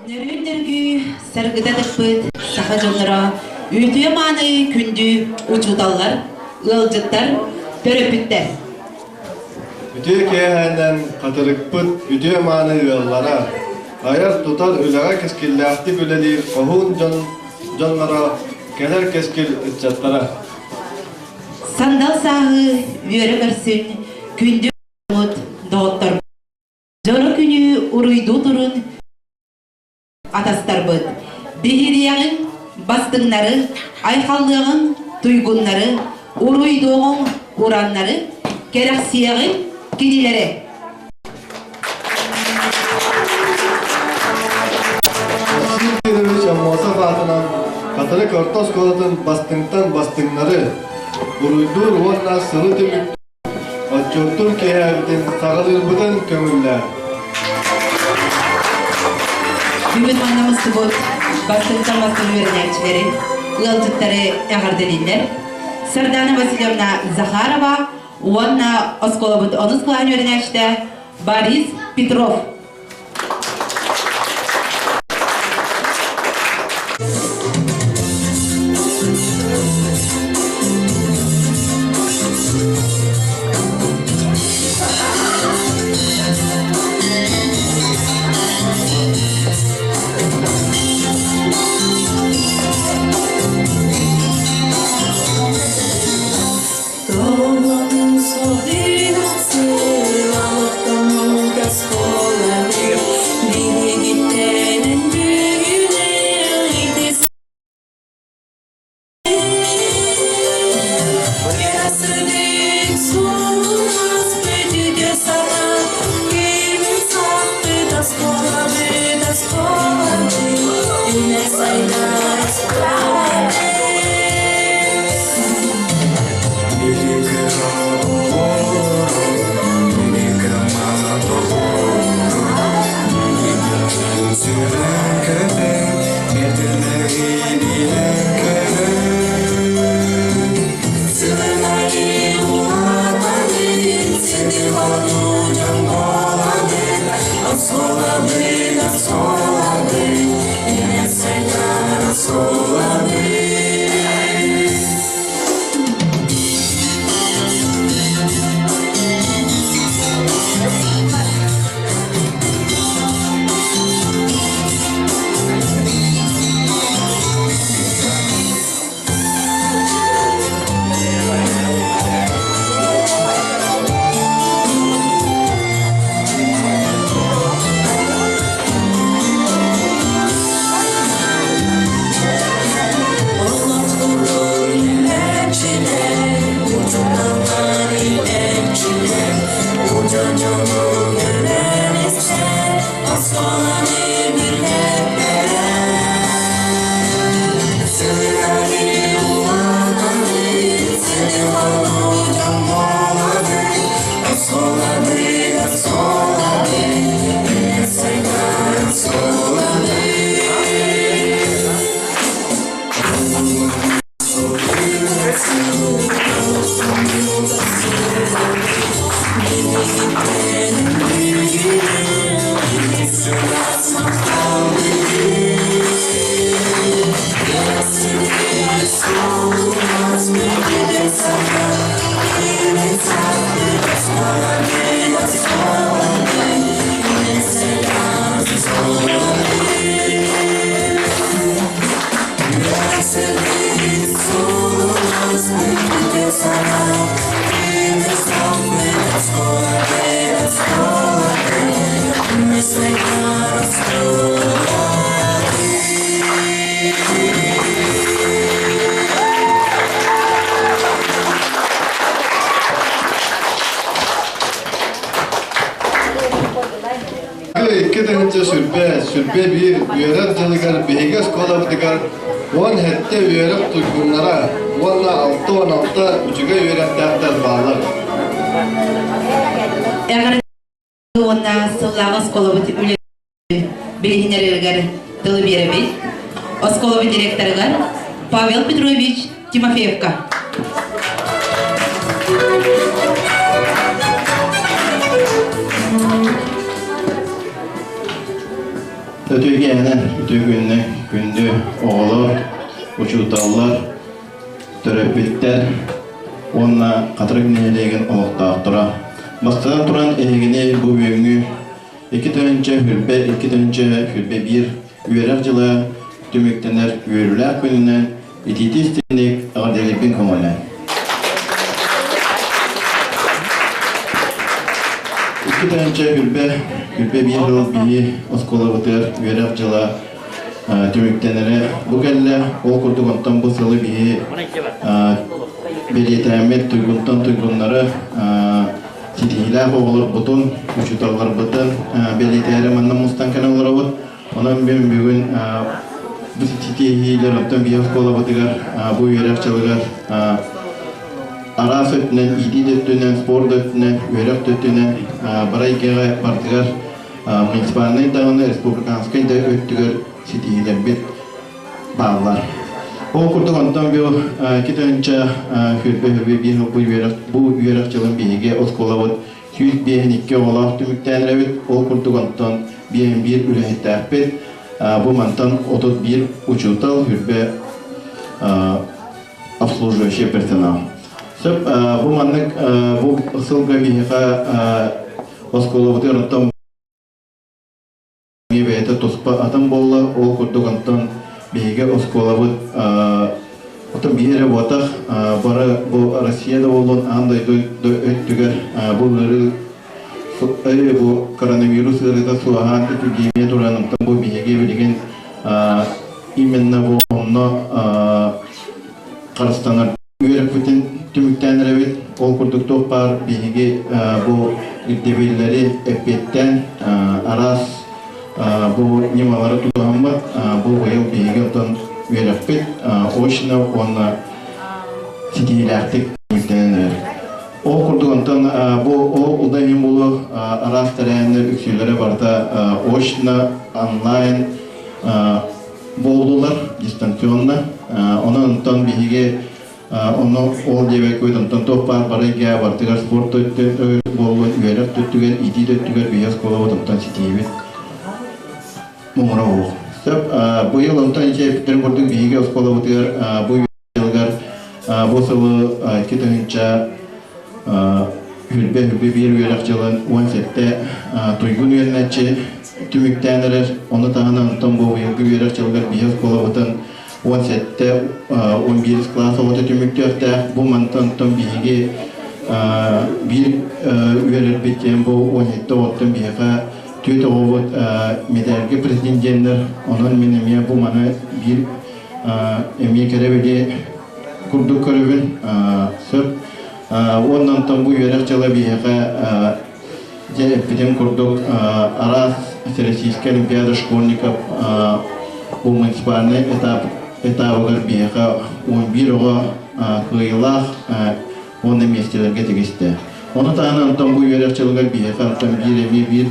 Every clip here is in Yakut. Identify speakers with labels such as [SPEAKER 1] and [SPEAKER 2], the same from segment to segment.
[SPEAKER 1] Нөрүөн нөргүү саргыта тыкпыт саха дьонноро үтүө мааны күндү учууталлар, ыалдьыттар, төрөппүттэр.
[SPEAKER 2] Үтүө киэһээнэн хатырыкпыт үтүө мааны ыаллара, айар-тутар үлэҕэ кэскиллээхтик үлэлиир хоһуун дьон дьонноро, кэлэр кэскил ыччаттара.
[SPEAKER 1] Сандал сааһы үөрэ көрсүн, күндү доҕоттор. Дьоро күнү уруйдуу турун атастарбыт. Биһириэҕиҥ бастыҥнары, айхаллыаҕыҥ туйгуннары, уруйдуоҕуҥ ураннары, кэрэхсиэҕиҥ кинилэри.
[SPEAKER 2] Василий Кирович Аммосов аатынан Хатырык орто оскуолатын бастыҥтан бастыҥнары уруйдуур уонна сылы түмүктүүр Отчуттун киэһээбитин саҕалыырбытын көҥүллээн.
[SPEAKER 1] Бүгүн манна мустубут бастыҥтан бастыҥ үөрэнээччилэри, ыалдьыттары эҕэрдэлииллэр. Сардана Васильевна Захарова уонна оскуолабыт онус кылааһын үөрэнээччитэ Борис Петров.
[SPEAKER 2] Икки тыһыынча сүрбэ, сүрбэ биир үөрэх дьылыгар биһиги оскуолабытыгар 17 үөрэх туйгуннара уонна 66 үчүгэй үөрэхтээхтэр бааллар.
[SPEAKER 1] Эҕэрдэ уонна сыллааҕы оскуолабыт үлэ билиһиннэрэригэр тылы биэрэбит. Оскуолабыт директорыгар Павел Петрович Тимофеевка.
[SPEAKER 3] Өтүгэнэн үтүө күннэ күндү оҕолор, учууталлар, төрөппүттэр уонна Хатырык нэһилиэгин олохтоохторо. Бастатан туран эһигини бу бүгүҥҥү 2020 2021 үөрэх дьыла түмүктэнэр үөрүүлээх күнүнэн итиитии истиҥник эҕэрдэлиирбин көҥүллээн. 2021 сыл биһи оскуолабытыгар үөрэх дьыла түмүктэнэрэ бу кэллэ. Ол курдук онтон бу сылы биһи бэлиэтээммит туйгунтан туйгуннары ситиһиилээх оҕолорбутун, учууталларбытын бэлиэтээри манна мустан кэлэн олоробут. Онон мин бүгүн бу ситиһиилэр оттон биһи оскуолабытыгар бу үөрэх дьылыгар араас өттүнэн, иитии да өттүнэн, спорт да өттүнэн, үөрэх да өттүнэн бары эйгэҕэ барытыгар муниципальнай даҕаны, республиканскай да өттүгэр ситиһиилэрбит бааллар. Ол курдук онтон бу 2021 бу үөрэх бу үөрэх дьылын биһиги оскуолабыт 152 оҕолоох түмүктээн эрэбит. Ол курдук онтон 51 үлэһиттээхпит. Бу мантан 31 учуутал, хүрбэ обслуживающий персонал. Сөп, бу маннык бу сылга биһиэхэ оскуолабытыгар оттон эмиэ бэйэтэ туспа атын буолла. Ол курдук онтон биһиги оскуолабыт оттон биһи эрэ буотах бары бу Россия да буоллун, аан дойду да өттүгэр бу ыарыы бу коронавирус ыарыыта суоһаан эпидемия туран онтон бу биһиги билигин именно бу онно харыстанар үөрэппитин түмүктээн эрэбит. Ол курдук туох баар биһиги бу ирдэбиллэри эппиэттээн араас бу ньымалары тутуһаммыт бу быйыл биһиги оттон үөрэппит очно уонна ситиһиилээхтик түмүктэнэн эрэр. Ол курдук онтон бу ол удаһын булу араас тэрээһиннэр үксүлэрэ барыта очно онлайн буоллулар дистанционно. Онон онтон биһиги онно ол диэбэккит онтон туох баар бары эйгэ барытыгар спорт буоллун, үөрэх өттүгэр, иитии да өттүгэр биһиги оскуолабыт онтон ситиһиибит муҥура суох. Сөп, быйыл онтон ичээппиттэрин курдук биһиги оскуолабытыгар бу дьылыгар бу сылы 2000 хүрбэ биир үөрэх дьылын 17 туйгун үөрэнээччи түмүктээн эрэр. Ону таһынан онтон бу быйылгы үөрэх дьылыгар биһи оскуолабытын 17 11 кылаас оҕото түмүктүөхтээх. Бу мантан онтон биһиги биир үөрэрбит диэн бу 17 оҕоттон биһиэхэ түөрт оҕобут медальга претенденнэр. Онон мин эмиэ бу маны биир эмиэ кэрэ бэлиэ курдук көрөбүн. Сөп. Уонна онтон бу үөрэх дьыла биһиэхэ дьэ эппитим курдук араас Всероссийская олимпиада школьников бу муниципальный этап этабыгар биһиэхэ 11 оҕо кыайыылаах уонна миэстэлэргэ тигистэ. Ону таһынан онтон бу үөрэх дьылыгар биһиэхэ онтон биир эмиэ биир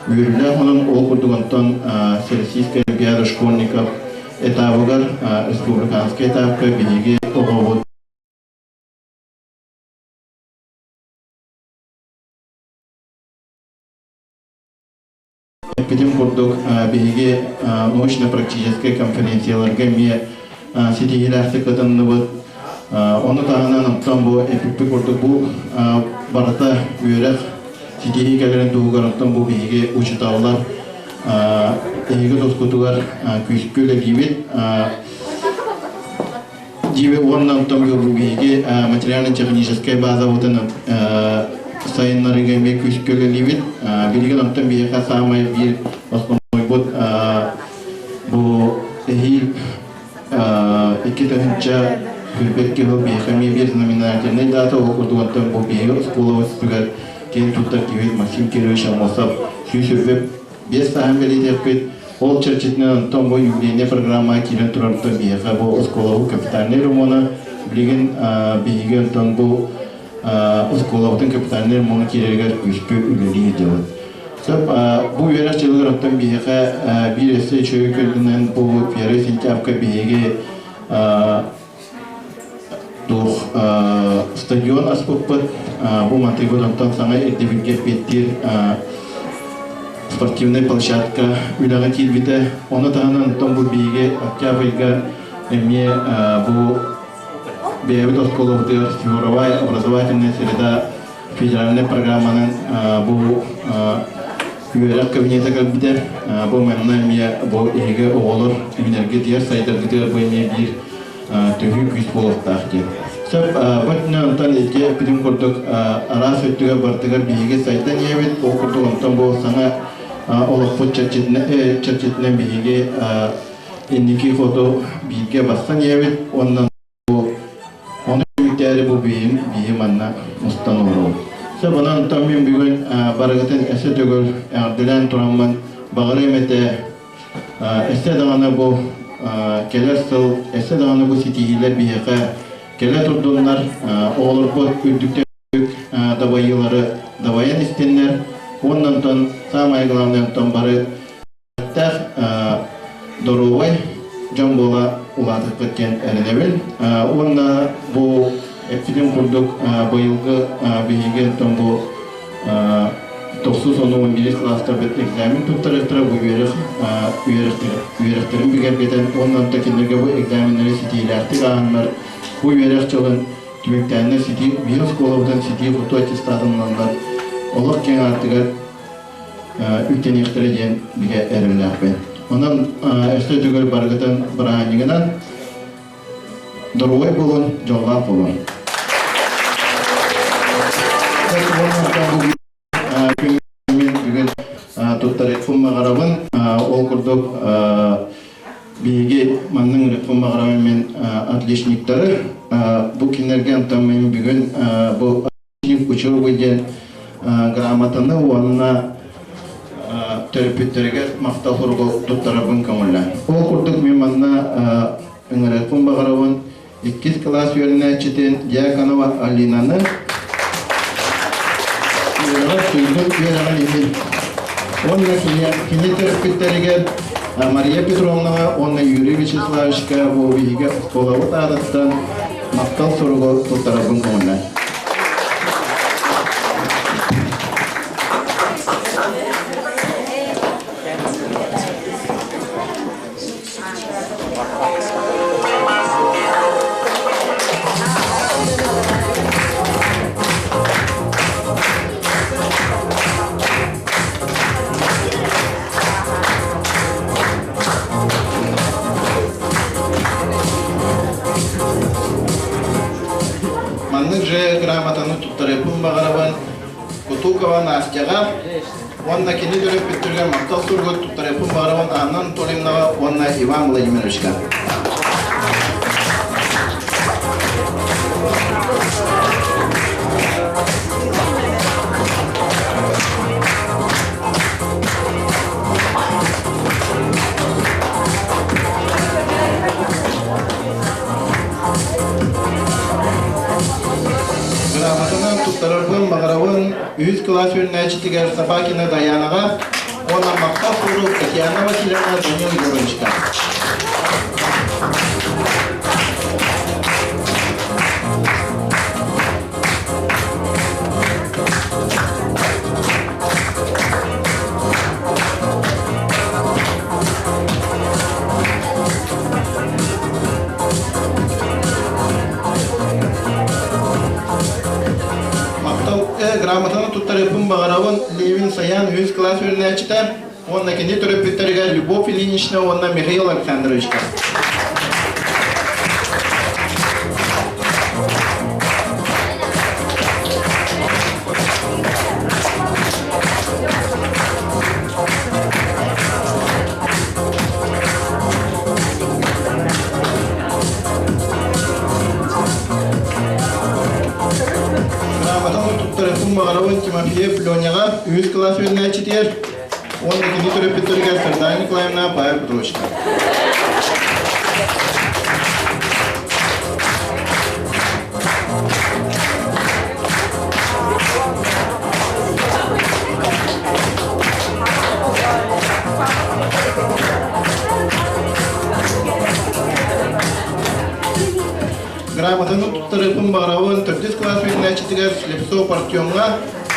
[SPEAKER 3] үөрүүлээх онон ол курдук онтон Всероссийская олимпиада школьников этабыгар республиканскай этапка биһиги оҕобут Эппитим курдук, биһиги научно-практическай конференцияларга эмиэ ситиһиилээхтик кытынныбыт. Ону таһынан онтон бу эппиппит курдук бу барыта үөрэх ситиһии кэлэрин туһугар онтон бу биһиги учууталлар эһиги тускутугар күүскэ үлэлиибит. Дьиибэ уонна онтон биһиги материально-техническэй базабытын сайыннарыыга эмиэ күүскэ үлэлиибит. Билигин онтон биһиэхэ саамай биир основнойбут бу эһиил 2022 сыл биһиэхэ эмиэ биир знаменательнай дата ол курдук онтон бу биһиги оскуолабыт үстүгэр киэн туттар киһибит Максим Кирович Аммосов 125 сааһын бэлиэтиэхпит. Ол чэрчитинэн онтон бу юбилейнай программаҕа киирэн турартан биһиэхэ бу оскуолабыт капитальнай ремона билигин биһиги онтон бу оскуолабытын капитальнай ремона киирэригэр күүскэ үлэлии сылдьабыт. Сөп, бу үөрэх дьылыгар оттон биһиэхэ биир өссө үчүгэй көрдүнэн бу 1 сентябрьга биһиги туох стадион аспыппыт. Бу мантыйбыт онтон саҥа ирдэбилгэ эппиэттиир. спортивнай площадка үлэҕэ киирбитэ. Ону таһынан онтон бу биһиги октябрьга эмиэ бу бэйэбит оскуолабытыгар цифровая образовательная среда федеральнай программанан бу үөрэх кабинета кэлбитэ. Бу манна эмиэ бу эһиги оҕолор үүнэргитигэр, сайдаргытыгар бу эмиэ биир төһүү күүс буолуохтаах диэн. Сөп, бу өттүнэн онтон ити эппитим курдук араас өттүгэр барытыгар биһиги сайдан иһэбит. Ол курдук онтон бу саҥа олохпут чэрчитинэн биһиги инники хоту бииргэ бастан иһэбит уонна ону түмүктээри бу биһим биһи манна мустан олоробут. Сөп, онон онтон мин бүгүн барыгытын өссө төгүл эҕэрдэлээн тураммын баҕарыам этэ. Өссө даҕаны бу кэлэр сыл, өссө даҕаны бу ситиһиилэр биһиэхэ кэлэ турдуннар, оҕолорбут үрдүктэн дабайыылары дабайан истиннэр уонна онтон самое главное онтон бары доруобай дьон буола улаатыахпыт диэн эрэнэбин. Уонна бу эппитим курдук быйылгы биһиги оттон бу тохсус ону 11 кылаастарбыт экзамен туттарыахтара бу үөрэх үөрэхтэрин бигэргэтэн уонна онто кинилэргэ бу экзаменнары ситиилээхтик ааһаннар бу үөрэх дьылын түмүктээннэр ситии биир оскуолабытын ситии хоту аттестатын ыланнар олох киэҥ аартыгар үктэниэхтэрэ диэн бигэ эрэллээхпин. Онон өссө төгүл барыгытын бырааһынньыгынан доруобай буолун, дьоллоох буолун. Күн бүгүн туттарыппын баҕарабын. Ол курдук биһиги маннык ырыппын баҕарабын мен отличниктары. Бу кинилэргэ онтон мен бүгүн бу учебы диэн грамотаны уонна төрөппүттэригэр махтал суругу туттарарбын көҥүллээн. Ол курдук мин манна ыҥырыахпын баҕарабын иккис кылаас үөрэнээччитин Дьяконова Алинаны үөрэҕэр туйгун үөрэҕин иһин уонна кини төрөппүттэригэр Мария Петровнаҕа уонна Юрий Вячеславовичка бу биһиги оскуолабыт аатыттан махтал суругу туттарарбын көҥүллээн. Маннык же грамотаны туттарыахпын баҕарабын Кутукова Настяҕа уонна кини төрөппүттэригэр махтал суругу туттарыахпын баҕарабын Анна Анатольевнаҕа уонна Иван Владимировичка. Грамотанан туттарарбын баҕарабын үһүс кылаас үөрэнээччитигэр Собакина Даянаҕа уонна махтал сурук Татьяна Васильевна Данил Егоровичка. Махтал грамотаны туттарыахпын баҕарабын Левин Саян үһүс кылаас үөрэнээччитэ уонна кини төрөппүттэригэр Любовь Ильинична уонна Михаил Александровичка. Грамотаны туттарыахпын баҕарабын Тимофеев Леняҕа үһүс кылаас үөрэнээччитигэр уонна кини төрөппүттэригэр Сардана Николаевна Павел Петровичка. Грамотаны туттарыахпын баҕарабын төрдүс кылаас үөрэнээччитигэр Слепцов Артемҥа.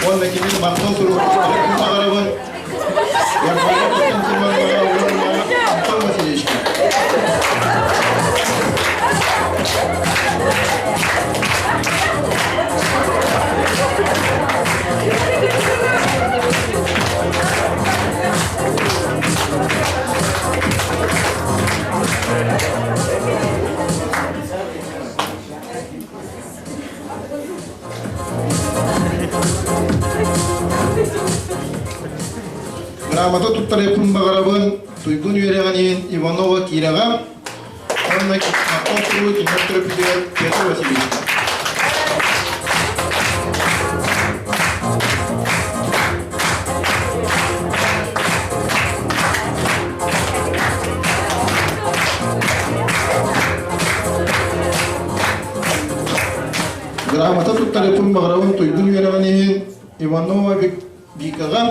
[SPEAKER 3] Уонна кини махтал сурук баҕарабын. Ярмолов Константиновна уонна Антон Васильевичка. Грамота туттарыахпын баҕарабын туйгун үөрэҕин иһин Иванова Кираҕа уонна махтал суругу кинилэр төрөппүтүгэр Петр Васильевичка. Грамота туттарыппын баҕарабын туйгун үөрэҕин иһин Иванова Викаҕа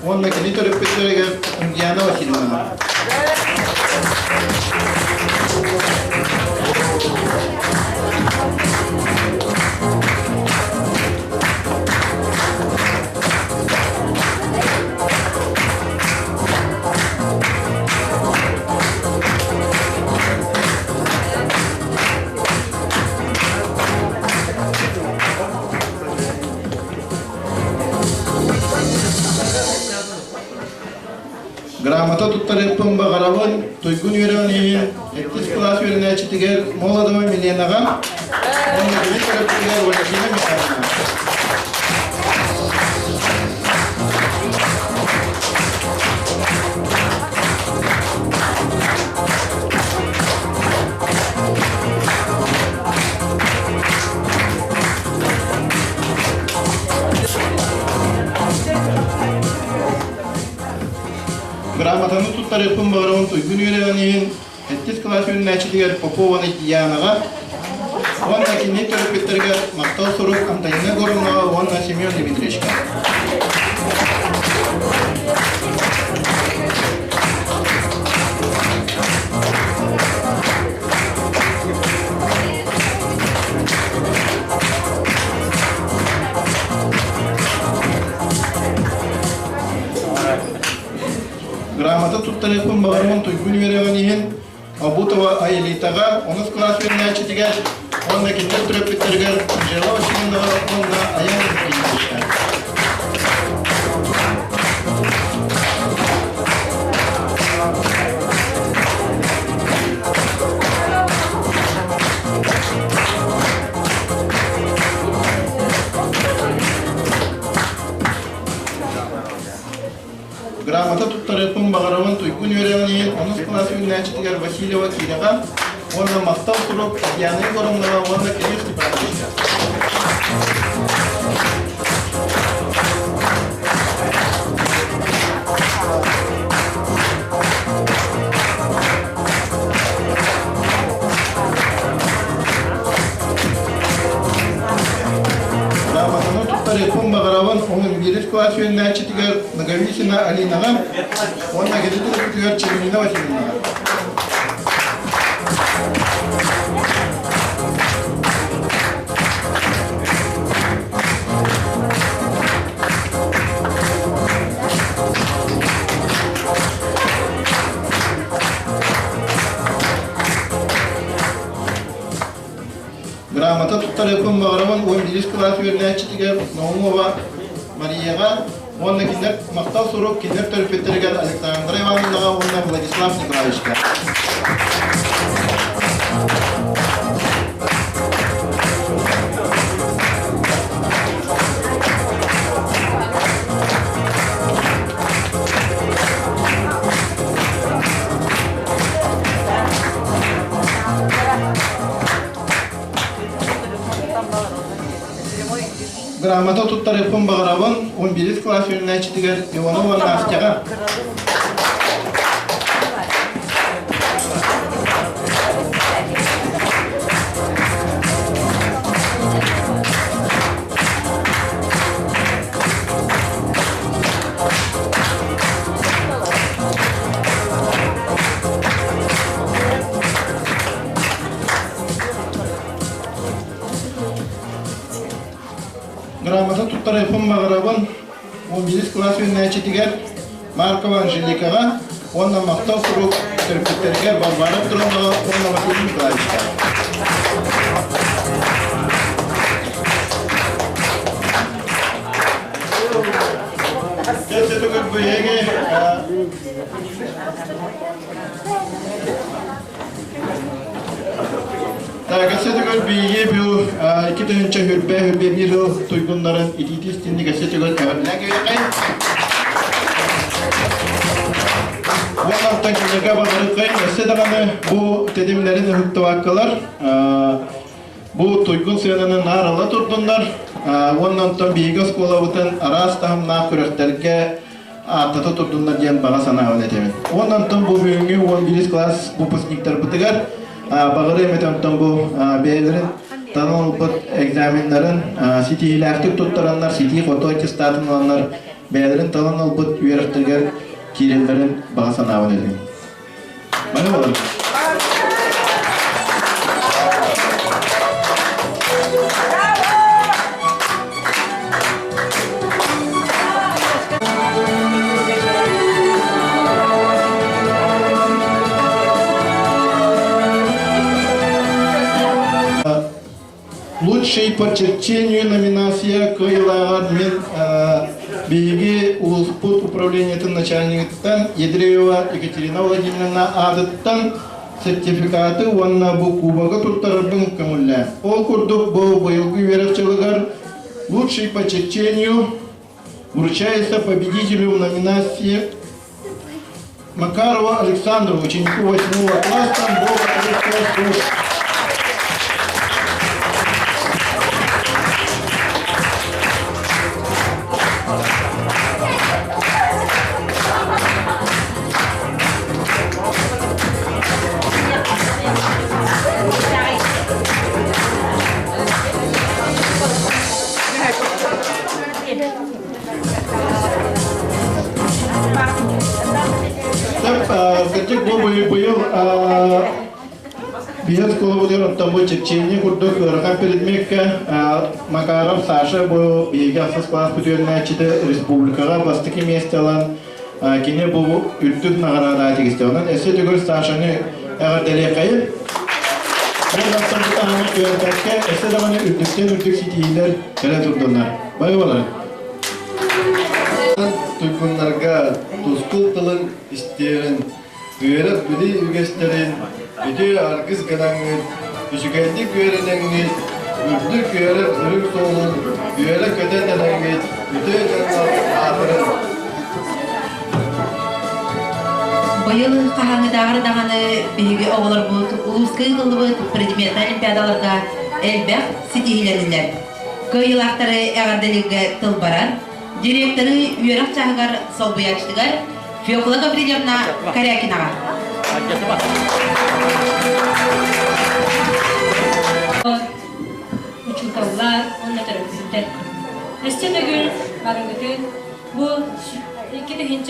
[SPEAKER 3] уонна кини төрөппүттэригэр Ульяна Васильевнаҕа. Грамота туттарыахпын баҕарабын туйгун үөрэҕин иһин сэттис кылаас үөрэнээччитигэр Молодова Миленаҕа уонна кини төрөппүтүгэр Валентина Михайловнаҕа. Грамотаны туттарыахпын баҕарабын туйгун үөрэҕин иһин сэттис кылаас үөрэнээччитигэр Попова Дианаҕа уонна кини төрөппүттэригэр махтал сурук Антонина Егоровнаҕа уонна Семен Дмитриевичка. Грамота туттарыахпын баҕарабын туйгун үөрэҕин иһин Обутова Аэлитаҕа онус кылаас үөрэнээччитигэр уонна кинилэр төрөппүттэригэр Анжела Васильевнаҕа уонна Аян Евгеньевичка. Грамота туттарыахпын баҕарабын туйгун үөрэҕин иһин онус кылаас үүнээччитигэр Васильева Кирэҕэ уонна махтал сурук Татьяна Егоровнаҕа уонна Кирилл Степановичка. Грамотаны туттарыахпын баҕарабын онон биирис кылаас үөрэнээччитигэр Ноговицына Алинаҕа уонна кини төрөппүтүгэр Чеминина Васильевнаҕа. Грамота туттарыахпын баҕарабын 11 кылаас үөрэнээччитигэр Наумова Марияҕа уонна кинилэр махтал сурук кинилэр төрөппүттэригэр Александра Ивановнаҕа уонна Владислав Николаевичка. Грамота туттарыахпын баҕарабын 11 кылаас үөрэнээччитигэр Иванова Настяҕа. грамота туттарыахпын баҕарабын 11 кылаас үөрэнээччитигэр Маркова Анжеликаҕа уонна махтал сурук төрөппүттэригэр Варвара Петровнаҕа уонна Василий Николаевичка. Так, өссө биһиги бу 2 хүрбэ хүрбэ биир сыл туйгуннарын итиити истинник өссө төгүл эҕэрдэлээн кэбиһиэххэйин. Уонна оттон кинилэргэ баҕарыаххайын өссө даҕаны бу тэтимнэрин ыһыктыбаккалар бу туйгун сыананы наар ала турдуннар уонна онтон биһиги оскуолабытын араас таһымнаах күрэхтэргэ ааттата турдуннар диэн баҕа санаабын этэбин. Уонна онтон бу бүгүҥҥү 11 класс выпускниктарбытыгар баҕарыам эмэтэ онтон бу бэйэлэрин талан ылбыт экзаменнарын ситиһиилээхтик туттараннар, ситии-хоту аттестатын ыланнар бэйэлэрин талан ылбыт үөрэхтэригэр киирэллэрин баҕа санаабын этэбин. Бары буолар. Лучший по черчению номинация кыайыылааҕар мин биһиги улууспут управлениетын начальнигыттан Ядреева Екатерина Владимировна аатыттан сертификаты уонна бу кубогы туттарарбын көҥүллээн. Ол курдук бу быйылгы үөрэх дьылыгар лучший по черчению вручается победителю в номинации Макарова Александру, ученику 8 класса Бога Христос. Кырдьык бу быйыл биһиэс кулубутугар оттон бу чэпчиэнньи курдук ыарахан предмеккэ Макаров Саша бу биһиги ахсыс класс бүтүөннээччитэ республикаҕа бастакы миэстэ ылан кини бу үрдүк наҕараада тигистэ. Онон өссө төгүл Сашаны эҕэрдэлиэххэйин. Бу өссө даҕаны үрдүктэн үрдүк ситиһиилэр кэлэ турдуннар. Бары боларын.
[SPEAKER 2] Туйгуннарга тускул тылын истиэрин, үөрэх-билии үгэстэрин үтүө аргыс гынаҥҥыт, үчүгэйдик үөрэнэҥҥит, үрдүк үөрэх үрүҥ суолун үөрэ-көтө тэлэҥҥит, үтүө дьоннор аатырын!
[SPEAKER 1] Быйыл хаһааҥҥытааҕар даҕаны биһиги оҕолорбут улууска ыытыллыбыт предметнай олимпиадаларга элбэх ситиһиилэннилэр. Кыайыылаахтары эҕэрдэлииргэ тыл барар, директоры үөрэх чааһыгар солбуйааччытыгар Фёкла Гаврильевна Корякинаҕа.
[SPEAKER 4] Учууталлар уонна төрөппүттэр. Өссө төгүл барыгытын бу 2020,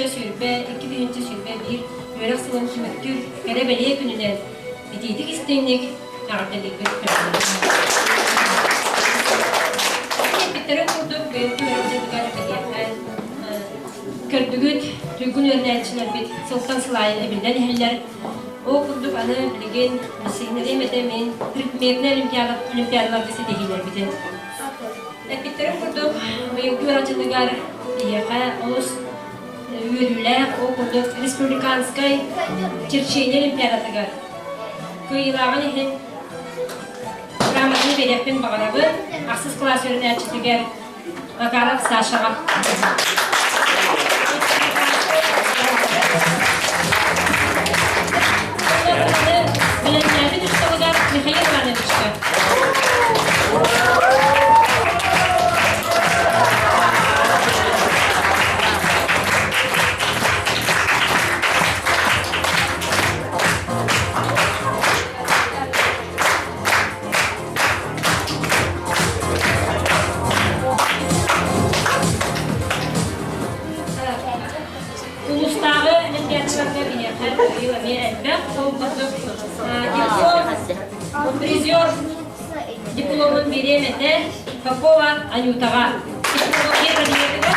[SPEAKER 4] 2021 үөрэх сылын түмүктүүр кэрэ-бэлиэ күнүнэн итиитик истиҥник эҕэрдэлиирбит Эппиттэрин курдук бэйэбит үөрэх дьылыгар көрдүгүт, туйгун үөрэнээччилэрбит сылтан сыл аайы эбиллэн иһэллэр. Ол курдук аны билигин билсиһиннэриэм этэ мин предметнэй олимпиадаларга ситиһиилэрбитин. Эппиттэрин курдук быйылгы үөрэх дьылыгар биһиэхэ олус үөрүүлээх, ол курдук республиканскай черчение олимпиадатыгар Кыайыылааҕын иһин грамотаны биэриэхпин баҕарабын. Ахсыс кылаас үөрэнээччитигэр Макаров Сашаҕа. Бэлэмнээбит учууталыгар Михаил Ивановичка. Улуустааҕы олимпиадаларга биһиэхэ быйыл эмиэ элбэх. Ол курдук диплом. Попова Анютаҕа. Технология предметигэр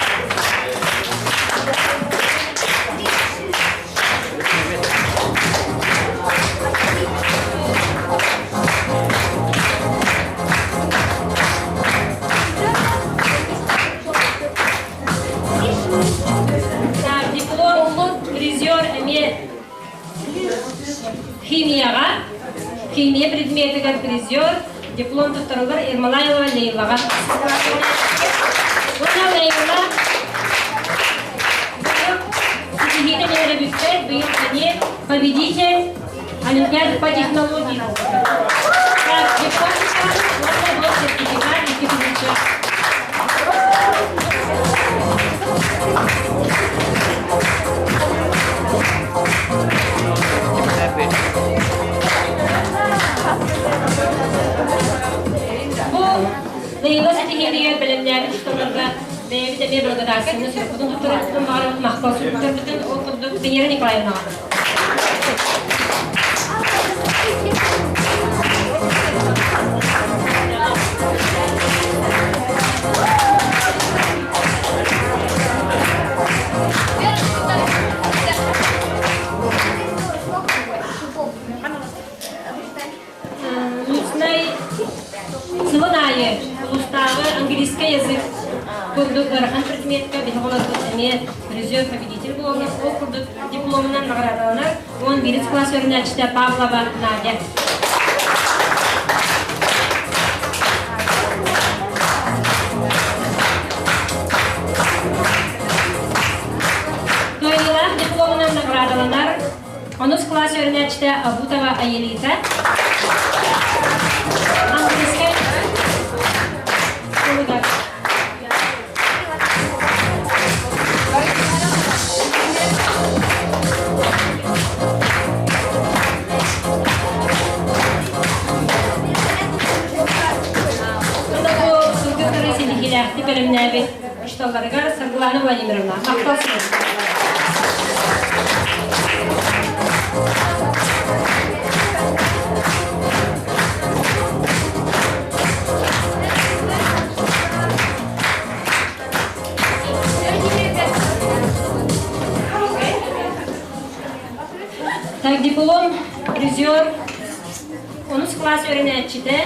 [SPEAKER 4] Диплом призер эмиэ химияҕа, химия предметигэр призер, диплом туттарыллар Ермолаева Лейлаҕа. Уонна Лейла ситиһиитэ эрэ бүппэт, быйыл эмиэ победитель Олимпиады по технологии. Так, диплом уонна был сертификат 2000. Бу Лейла ситиһиитигэр бэлэмнээбит усталарга бэйэбит эмиэ благодарственный сурукпутун туттарбытын баҕарабыт махтал суруктарбытын ол курдук Венера Николаевнаҕа. Лучнай сылын аайы улуустааҕы английский язык курдук ыарахан предметка биһиги олорбут эмиэ призер победитель буолар. Ол курдук дипломунан наҕараадаланар 11 класс үөрэнээччитэ Павлова Надя. Кыайыылаах дипломунан наҕараадаланар онус класс үөрэнээччитэ Абутова Аелита. Английскай тылыгар. Кыргыттары ситиһиилээхтик бэлэмнээбит учууталларыгар Саргылана Владимировна махтал Так, диплом призер онус класс үөрэнээччитэ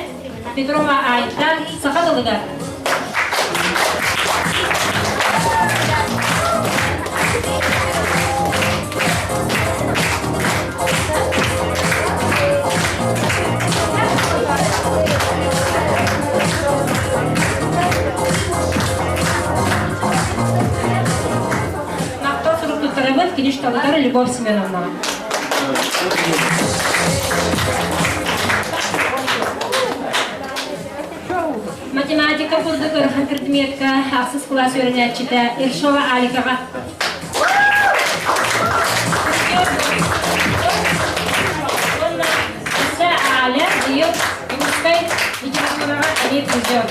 [SPEAKER 4] Петрова Айта саха тылыгар. Махтал сурук туттарабыт кини шталыгар Любовь Семеновнаҕа. Математика курдук ыарахан предметка ахсыс кылаас үөрэнээччитэ Ершова Аликаҕа. Уонна Иса Аля быйыл Юрскай литератураҕа эмиэ призер.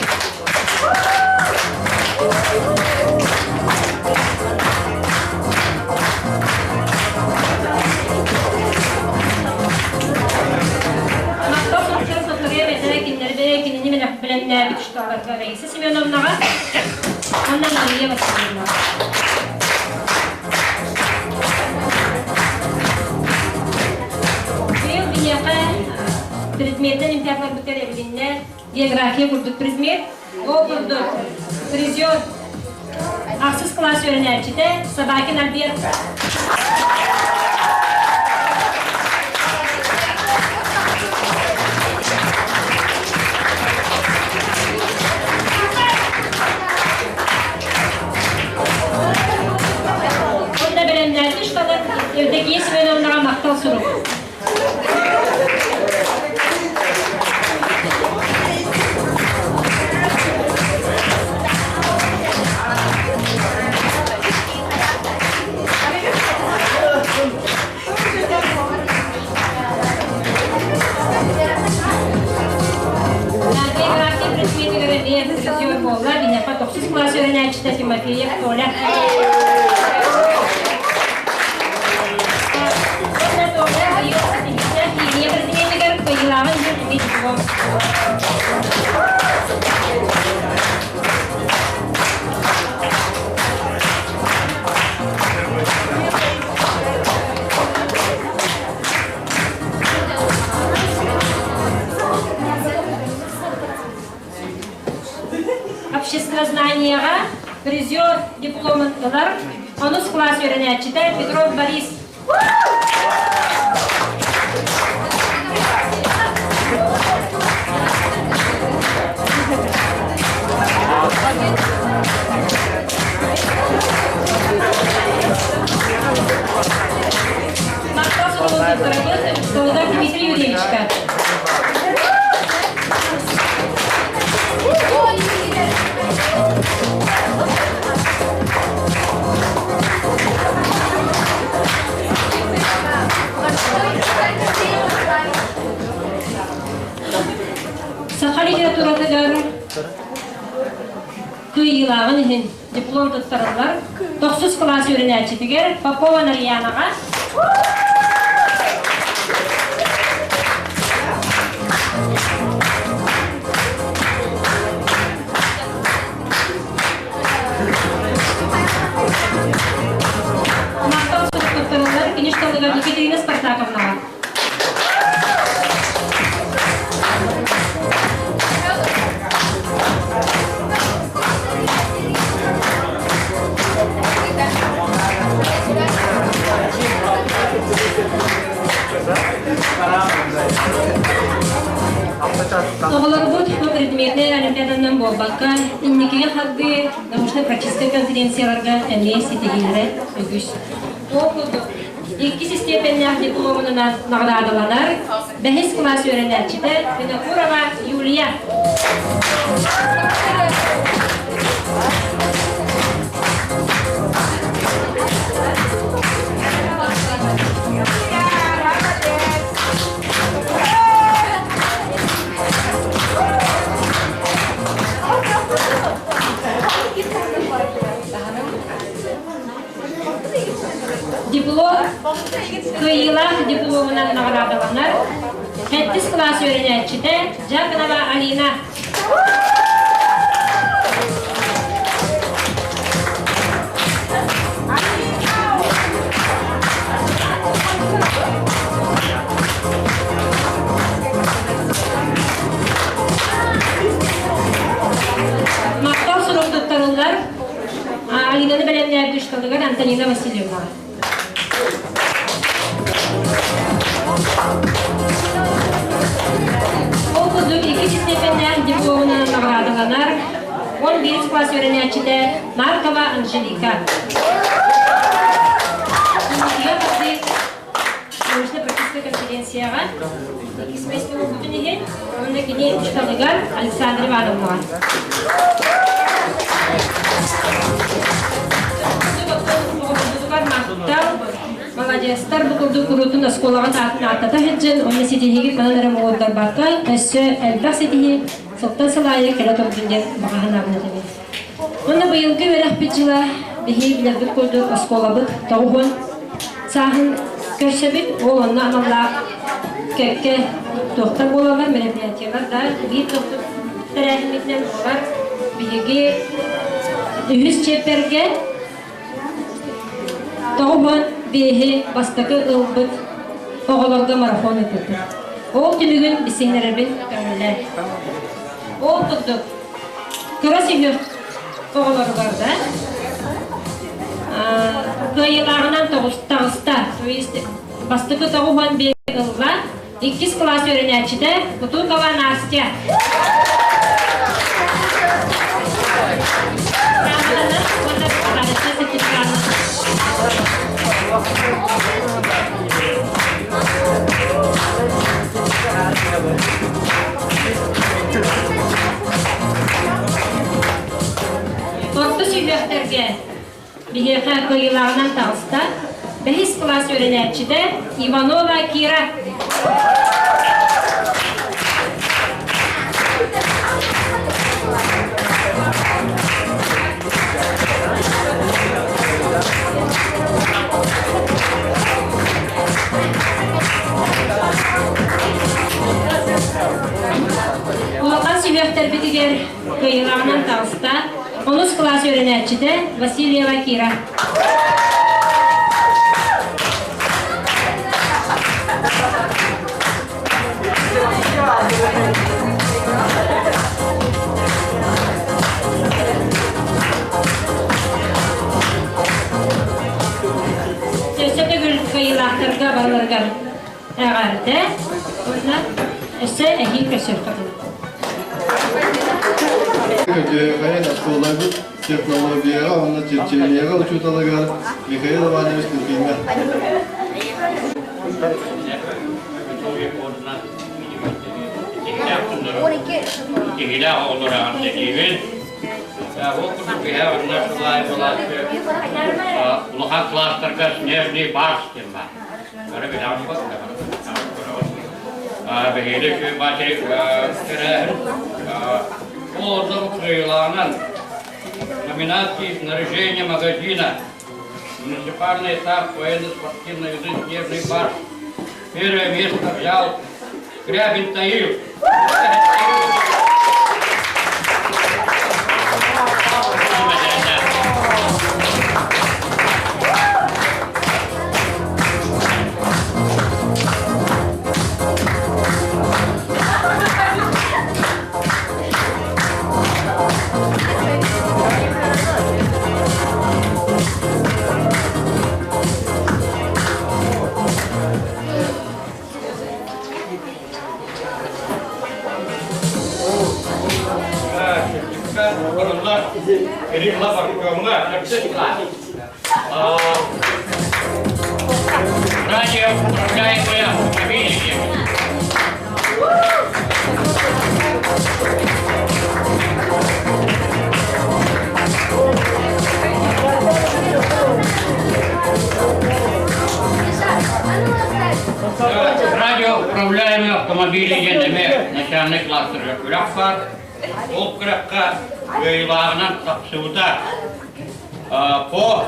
[SPEAKER 4] Махтал суруктары сотторуйа бэтэрэ кинилэрбэ кинини бэлэмнээбит учууталларга Раиса Семеновнаҕа уонна Мария Васильевнаҕа. Быйыл биһиэхэ предметнэн имтиһаннарбытыгар эбилиннэ география курдук предмет. Ол курдук призер ахсыс класс үөрэнээччитэ Собакин Альберт. Онно бэлэмнээти шталар Евдокия Семеновнаҕа махтал сурук. География предметигэр эмиэ призер буолла. Биһиэхэ тохсус кылаас үөрэнээччитэ Тимофеев Толя. Химия предметигэр кыайыылааҕын иһин эмиэ диплом. обществознаниеҕа призер дипломун ылар онус кылаас үөрэнээччитэ Петров Борис. Махтал суругун туттарабыт Солодар Дмитрий Юрьевичка. Саха литературатыгар кыайыылааҕын иһин диплом туттарыллар. Тохсус кылаас үөрэнээччитигэр Попова Нарьянаҕа Махтал сурук туттарыллар Киништалыгар Екатерина Спартаковнаҕа. Оҕолорбут бу предметнэй олимпиаданан буолбакка, инникигэ хардыы научно-практическай конференцияларга эмиэ ситиһиилэрэ үгүс. Ол курдук, иккис истиэпэннээх дипломунан наҕараадаланар бэһис кылаас үөрэнээччитэ Винокурова Юлия. Диплом кыайыылаах дипломунан наҕараадаланар сэттис кылаас үөрэнээччитэ Дьяконова Алина. Махтал сурук туттарыллар Алинаны бэлэмнээбит учууталыгар Антонина Васильевнаҕа. Ол курдук иккис степеннээх дипломунан наҕараадаланар 11 класс үөрэнээччитэ Маркова Анжелика. Научно-практическай конференцияҕа иккис миэстэ буолбутун иһин уонна кини учууталыгар Александра Ивановнаҕа. Махтал, маладьыастар бу курдук куруутун оскуолаҕыт аатын ааттата сылдьан, уонна ситиһиигит манан эрэ муҥурдарбакка, өссө элбэх ситиһии сылтан сыл аайы кэлэ турдун диэн баҕа санаабын этэбин. Уонна быйылгы үөрэхпит дьыла биһиги билэрбит курдук оскуолабыт 90 сааһын көрсөбүт. Ол онно аналлаах кэккэ туохтар буолаллар, мероприятиелар да биир тохтук тэрээһиммитинэн буолар. Биһиги үһүс чиэппэргэ 95-и бастакы ылбыт оҕолорго марафон ыыппыппыт. Ол түмүгүн билсиһиннэрэрбин көҥүллээн. Ол курдук кыра сүһүөх оҕолоругар да кыайыылааҕынан таҕыста, то есть бастакы 95 ылла, иккис кылаас үөрэнээччитэ Кутукова Настя. Грамотаны уонна сертификаты. Орто сүһүөхтэргэ биһиэхэ кыайыылааҕынан таҕыста бэһис кылаас үөрэнээччитэ Иванова Кира. Улахан сүһүөхтэрбитигэр кыайыылааҕынан таҕыста онус кылаас үөрэнээччитэ Васильева Кира. Кыайыылаахтарга барыларыгар эҕэрдэ уонна өссө эһиил көрсүөххэ дылы.
[SPEAKER 2] Көтүөхэйин оскуолабыт технологияҕа уонна черчениеҕа учууталыгар Михаил Иванович Лукиҥҥа.
[SPEAKER 5] Киһилээх оҕолор эҕэрдэлиибин. Ол курдук биһэ онно сылай буолааччы улахан класстарга снежный барс диэн баар. Бары билэҕин Биһиги матери тэрээһин ол ордук кыайыылааҕынан номинации снаряжение магазина муниципальный этап военно-спортивной игры «Снежный барс» первое место взял Скрябин Таил. Радио управляемые автомобили. Радиоуправляемые автомобили диэн эмиэ начальник кластерга күрэх баар. Ол күрэххэ кыайыылааҕынан тахсыбыта по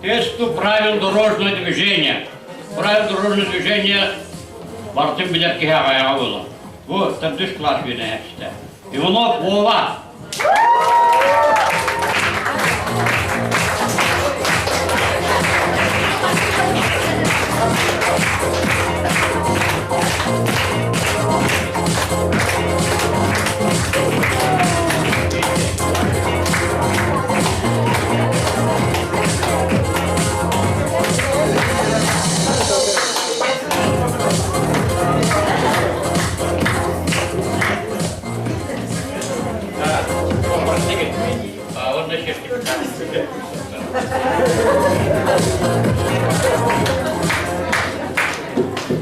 [SPEAKER 5] тесту правил дорожного движения. Правил дорожного движения барытын билэр киһи аҕайаҕа буолар. Бу төрдүс класс үөрэнээччитэ. Иванов Вова.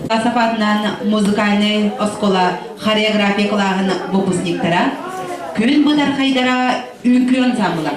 [SPEAKER 1] Сафатынан музыкальный оскуола хореография кылааһын выпускниктара күн бытархайдара үҥкүү ансамбла.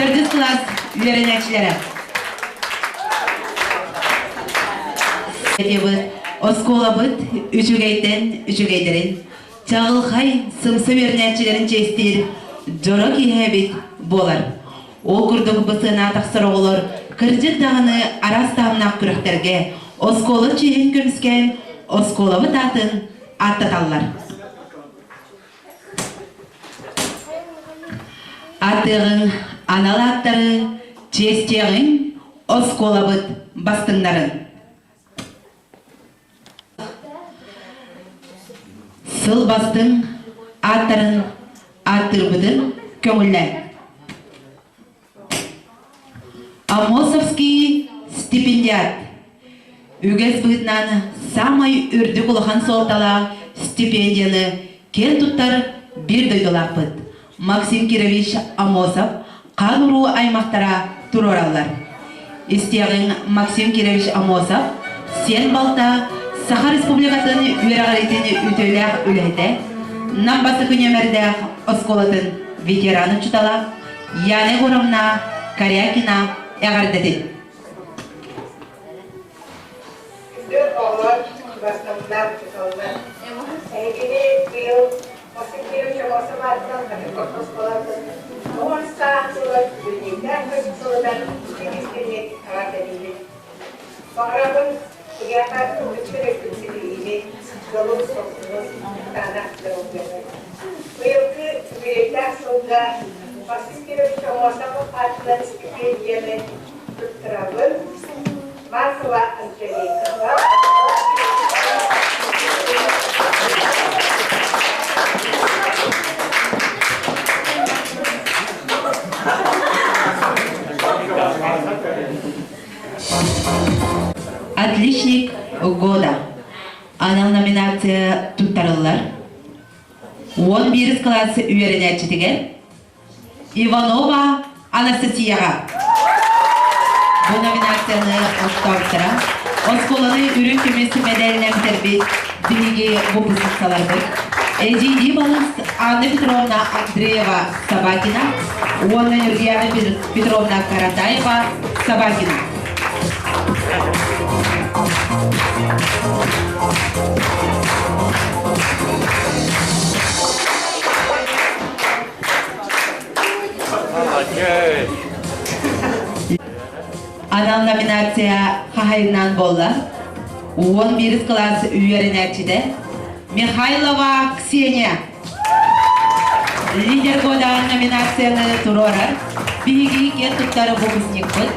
[SPEAKER 1] Төрдүс кылаас үөрэнээччилэрэ. Оскуолабыт үчүгэйтэн үчүгэйдэрин, чаҕылхай сымса үөрэнээччилэрин чиэстиир дьоро киэһэбит буолар. Ол курдук бу сыана тахсар оҕолор кырдьык даҕаны араас таһымнаах күрэхтэргэ оскуола чиэһин көмүскээн оскуолабыт аатын ааттаталлар. Атыаҕыҥ анал ааттары чиэстиэҕиҥ оскуолабыт бастыҥнарын. Сыл бастыҥ ааттарын ааттыырбытын көҥүллээн. Амосовский стипендиат. Үгэс быһыытынан саамай үрдүк улахан суолталаах стипендияны киэн туттар биир дойдулаахпыт Максим Кирович Амосов хаан уруу аймахтара туруораллар. Истиэҕиҥ Максим Кирович Амосов сиэн балта Саха Республикатын үөрэҕириитин үтүөлээх үлэһитэ, Нам бастакы нүөмэрдээх оскуолатын ветеран учуутала Яна Егоровна Корякина эҕэрдэтин.
[SPEAKER 6] Күндү оҕолор, бастакылар, учууталлар. Эһигини быйыл Максим Кирович Амосов аатынан Хатырык оскуолатын оҕо саас сылын үбүлүөйдээх сылынан истиҥ-истиҥник эҕэрдэлиибит. Баҕарабын эһиэхэ үгүстэр өттүн ситиһиини, дьолун-соргуну, кытаанах доруобуйаны. Быйылгы үбүлүөйдээх сылга Максим Кирович Амосов аатынан стипендияны туттарабын. Маркова Анжеликаҕа.
[SPEAKER 1] Отличник года анал номинация туттарыллар. 11 кылаас үөрэнээччитигэр Иванова Анастасияҕа. Бу номинацияны оттообуттара оскуоланы үрүҥ көмүс мэдээлинэн бүтэрбит биһиги выпускницаларбыт Эдьиийдии балыс Анна Петровна Андреева Собакина уонна Нюргияна Петровна Каратаева Собакина. Анал номинация хаһайынан буолла. 11 кылаас үөрэнээччитэ Михайлова Ксения. Лидер года номинацияны туруорар биһиги киэн туттар выпускникпыт.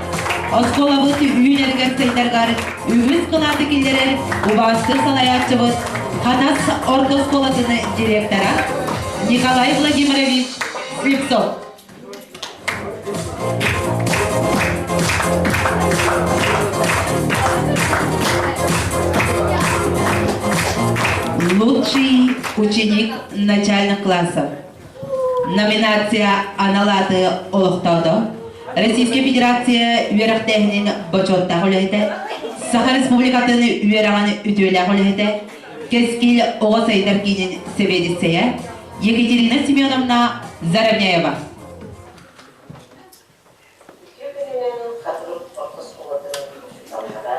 [SPEAKER 1] Оскуолабыт үүнэргэр сайдаргар үгүс кылааты киллэрэр убаастыыр салайааччыбыт Хатас орто оскуолатын директора Николай Владимирович Слепцов. Лучший ученик начальных классов. Номинация анал ааты олохтоодо. Российская Федерация үөрэхтээһинин бочуоттаах үлэһитэ, Саха Республикатын үөрэҕин үтүөлээх үлэһитэ, Кэскил оҕо сайдар киинин сэбиэдиссэйэ Екатерина Семеновна Заровняева.
[SPEAKER 7] Үтүө күнүнэн Хатырык орто оскуолатын учууталлара,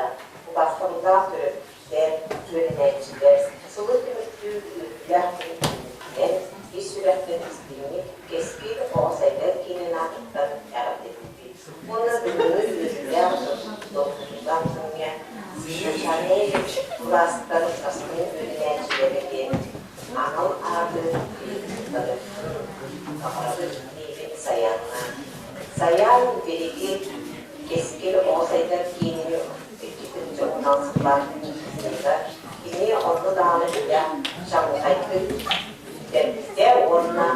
[SPEAKER 7] убаастабыллаах төрөппүттэр, үөрэнээччилэр сылы түмүктүүр үөрүүлээх күн үүммүтүнэн ис сүрэхтэн истиҥник Кэскил оҕо сайдар киинин аатыттан эҕэрдэлиибит уонна бүгүҥҥү үөрүүлээх долгутуулаах күҥҥэ начальнай кылаастан бастыҥ үөрэнээччилэрэ диэн анал ааты баҕарабыт диибин Сайааҥҥа. Сайаан биһиги Кэскил оҕо сайдар киинин иккитин дьоһунан сыллаах ыытыыта кини онно даҕаны үлэ чаҕылхайдык бүтэрбитэ уонна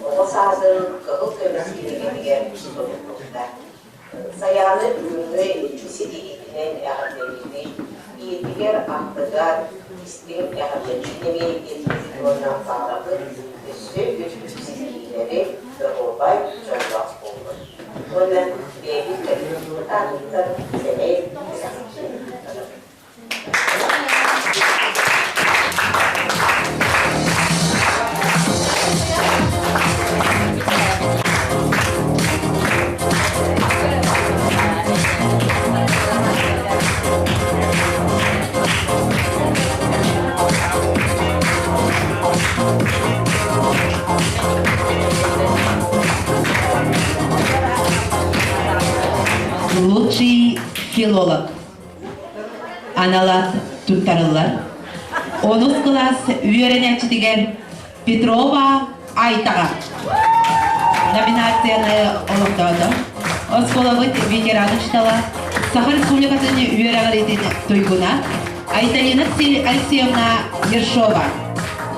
[SPEAKER 7] оҕо саадын кыһыл көмүс кинигэтигэр суруллубута. Сайааны бүгүҥҥү ситиһиитинэн эҕэрдэлиибит, ийэтигэр аттыгар истиҥ эҕэрдэтин эмиэ уонна баҕарабыт өссө үрдүк ситиһиилэри, доруобай, дьоллоох буоллун. Уонна бэйэбит коллективпыт аатыттан сэмэй бэлэхпитин ыытабыт.
[SPEAKER 1] Лучший филолог аналат туттарыллар. Онус кылаас үөрэнээччитигэр Петрова Айтаҕа номинацияны олохтоото. Оскуолабыт ветеран учуутала, Саха Республикатын үөрэҕириитин туйгуна Айталина Алексеевна Ершова.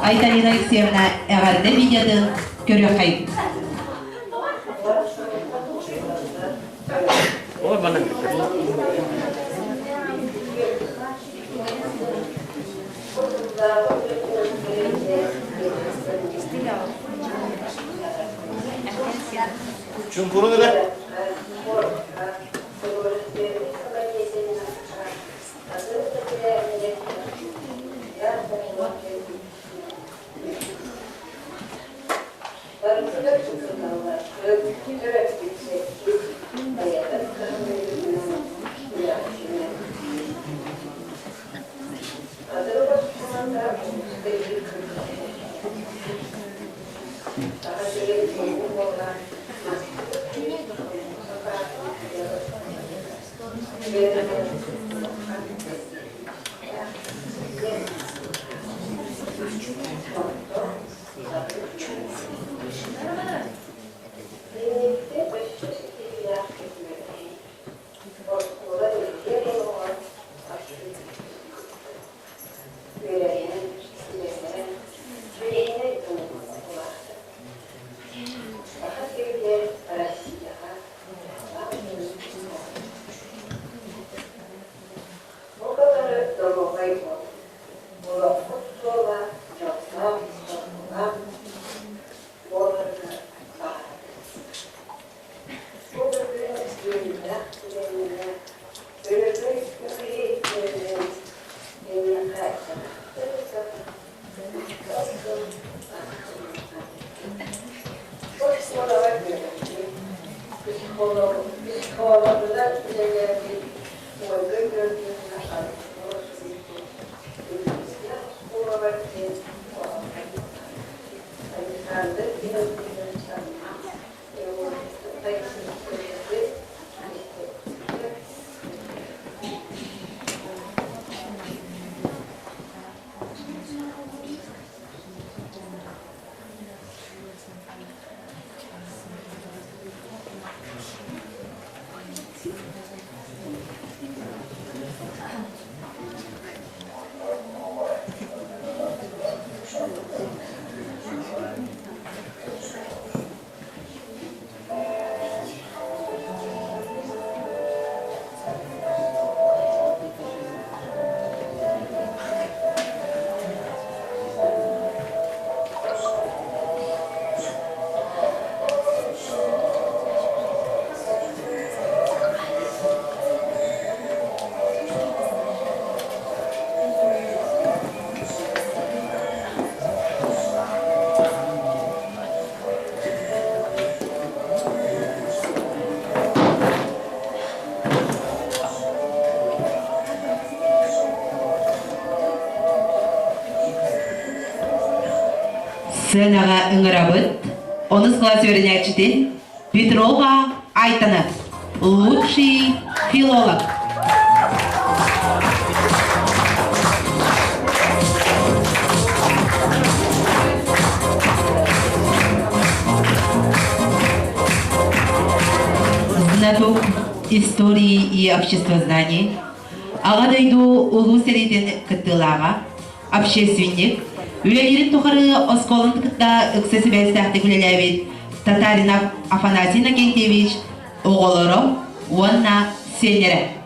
[SPEAKER 1] Айталина Алексеевна эҕэрдэ видеотын көрүөххэйин.
[SPEAKER 8] Чуҥкурун эрэ. Сценаҕа ыҥырабыт онус кылаас үөрэнээччитин Петрова Айтана, лучший филолог. Знаток истории и обществознаний, Аҕа дойду Улуу сэриитин кыттыылааҕа, общественник, үлэлиирин тухары оскуоланы кытта ыкса сибээстээхтик үлэлээбит Татаринов Афанасий Иннокентьевич оҕолоро уонна сиэннэрэ.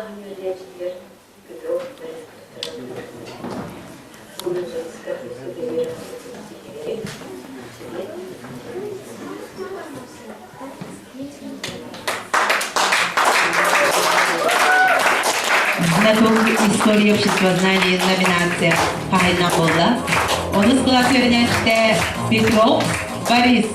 [SPEAKER 9] кылааһын үөрэнээччитигэр Петров Борис
[SPEAKER 8] Знаток истории обществознания номинация хаһайына буолла. Онус кылаас үөрэнээччитэ Петров Борис.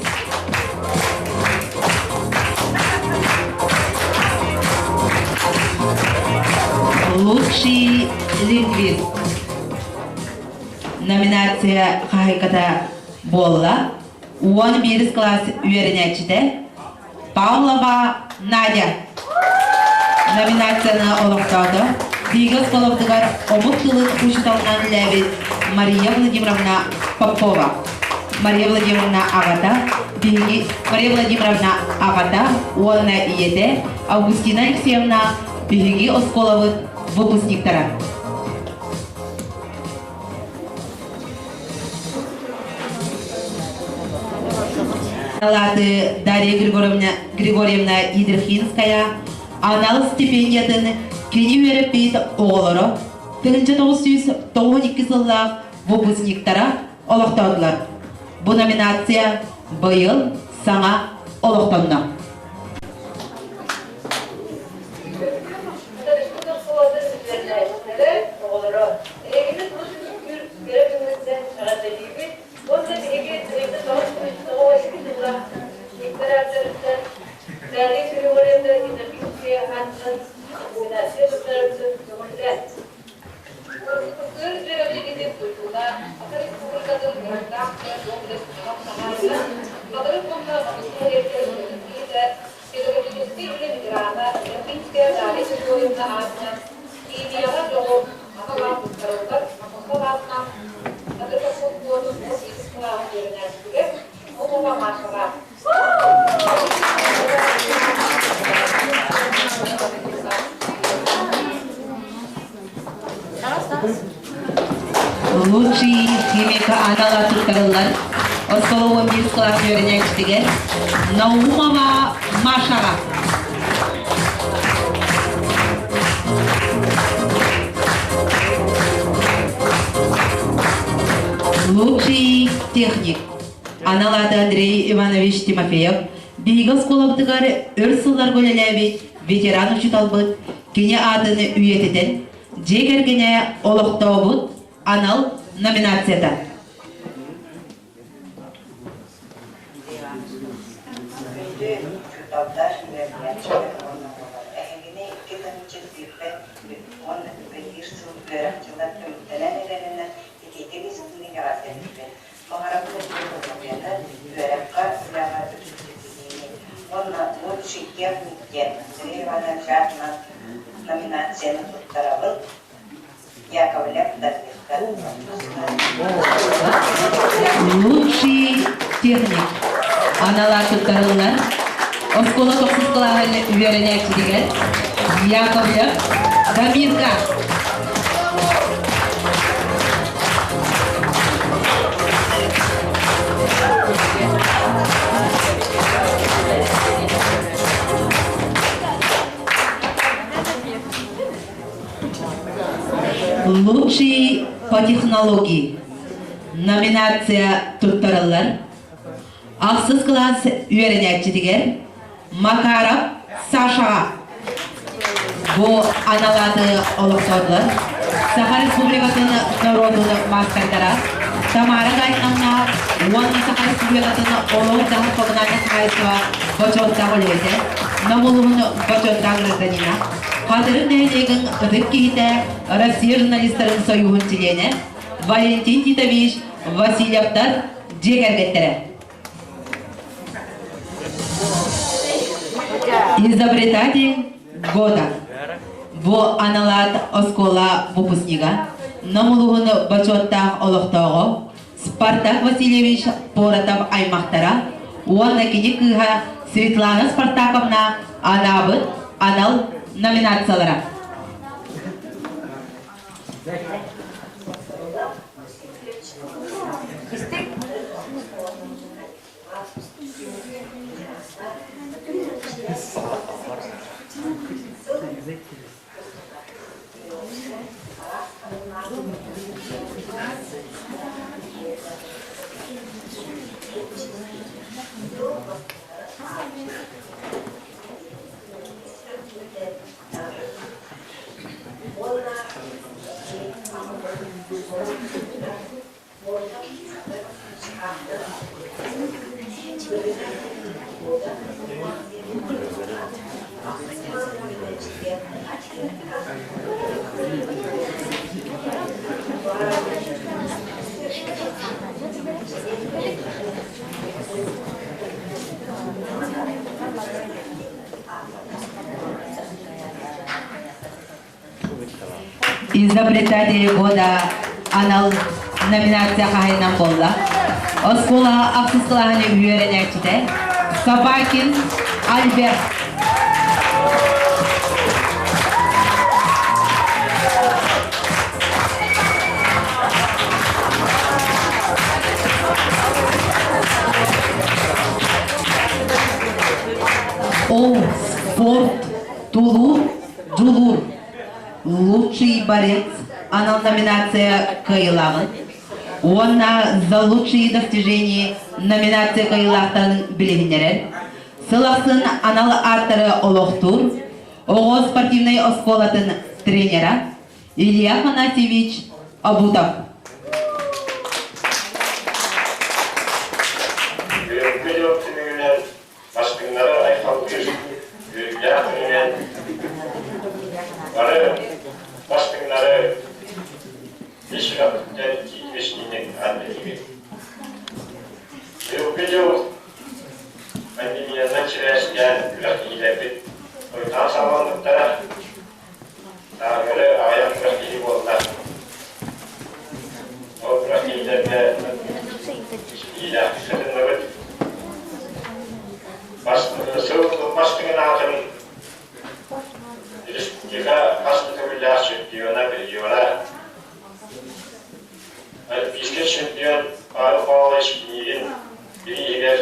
[SPEAKER 8] Лучший лингвист номинация хаһайката буолла. 11 класс үөрэнээччитэ Павлова Надя номинацияны олохтоото. Бигэ оскуолабытыгар омук тылын учууталынан үлээбит Мария Владимировна Попова. Мария Владимировна аҕата, биһиги Мария Владимировна аҕата уонна ийэтэ Августина Алексеевна биһиги оскуолабыт выпускниктара. Алаты Дарья Григорьевна, Григорьевна Идрихинская анал стипендиятын кини үөрэппит оҕолоро 1992 сыллаах выпускниктара олохтоотулар. Бу номинация быйыл саҥа олохтонно.
[SPEAKER 9] Оҕолоро, эһигини тус үҥкүүр кэрэ күҥҥүтүнэн эҕэрдэлиибит уонна биһиги 1992 императорыттан Дарья Григорьевна Иннокентьева аатынан номинация туттарарбытын көҥүллээн. Кыр дьүөрэлигини туйгуна Саха Республикатын ыһыктаах Хатырык уонна Хатырык нэһилиэктэрин ытык киһитэ Педагогическай үлэ ветерана Якутская Дарья Григорьевна аатынан химияҕа дьоҕур аҕа туттарыллар Махтал аатынан Хатырык холкуотун 12 кылааһын үөрэнээччитигэр Попова Машаҕа.
[SPEAKER 8] Лучший химик анала туттарыллар оскуола 11 кылаас үөрэнээччитигэр Наумова Машаҕа. Лучший техник анал ааты Андрей Иванович Тимофеев биһиги оскуолабытыгар өр сылларга үлэлээбит ветеран учууталбыт кини аатын үйэтитэн дьиэ кэргэнэ олохтообут анал номинацията.
[SPEAKER 7] Күндү учууталдар, үөрэнээччилэр уонна оҕолор, эһигини 2021 сыл үөрэх дьыла түмүктэнэн эрэринэн итиитик истиҥник эҕэрдэлиибин. Баҕарабын үтүө доруобуйаны, үөрэххэ, үлэҕэ үрдүк ситиһиини уонна «Лучший техник» диэн Андрей Иванович аатынан номинацияны туттарабын. Яковлев Дамирка.
[SPEAKER 8] Лучший техник анала туттарыллар оскуола тохсус кылааһын үөрэнээччитигэр Яковлев Дамирга. Лучший по технологии номинация туттарыллар. Ахсыс кылаас үөрэнээччитигэр Макаров Сашаҕа бу аналааты олохтоодулар. Саха Республикатын норуотун маастардара Тамара Гайновна уонна Саха Республикатын олох-дьаһах коммунальнай хаһаайыстыба бочуоттаах үлэһитэ, Нам улууһун бочуоттаах гражданина, Хатырык нэһилиэгин ытык киһитэ, Россия журналистарын союһун чилиэнэ Валентин Титович Васильевтар дьиэ кэргэттэрэ. Изобретатель года. Бу аналаат оскуола выпускнига, Нам улууһун бочуоттаах олохтооҕо Спартак Васильевич Поротов аймахтара уонна кини кыыһа Светлана Спартаковна анаабыт анал номинациялара. Изобретатели года анал номинация хаһайынан буолла. Оскуола ахсыс кылааһын үөрэнээччитэ Собакин Альберт. Ол спорт тулуур дьулуур лучший борец анал номинация кыайыылааҕын уонна за лучшие достижения номинация кыайыылаахтарын билиһиннэрэр сыл ахсын анал ааттары олохтуур оҕо спортивнай оскуолатын тренера Илья Афанасьевич Абутов.
[SPEAKER 10] Үөрүүгэ дьол түмүгүнэн бастыҥнары айхаллыыр үөрүүлээх күнүнэн бары бастыҥнары ис сүрэхпиттэн итиитик эҕэрдэлиибит. Быйылгы дьыл пандемиянан сибээстээн күрэхтэһиилэрбит хойутаан саҕаламмыттара. Тааҥҥары аҕыйах күрэхтэһии буолла. Ол күрэхтэһиилэргэ ситиһиилээхтик кытынныбыт. Сыл бастыҥын аатын республика хас да төгүллээх чемпиона, призера, Олимпийскай чемпион Павел Павлович Пинигин бирииһигэр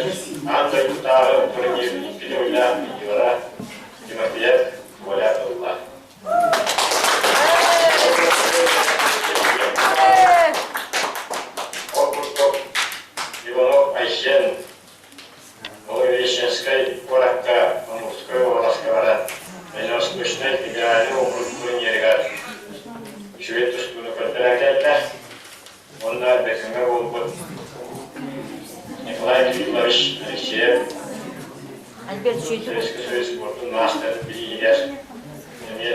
[SPEAKER 10] аан дойдутааҕы турнир икки төгүллээх призера Тимофеев Коля ылла. Ол курдук Иванов Айсен Благовещенскай куоракка Амурскай уобаласка баран Дальневосточнай федеральнай округ турнирыгар үчүгэй тустууну көрдөрөн кэллэ. Уонна Бэккэҥҥэ буолбут Николай Кириллович Алексеев Советский Союз спордун маастарын бирииһигэр эмиэ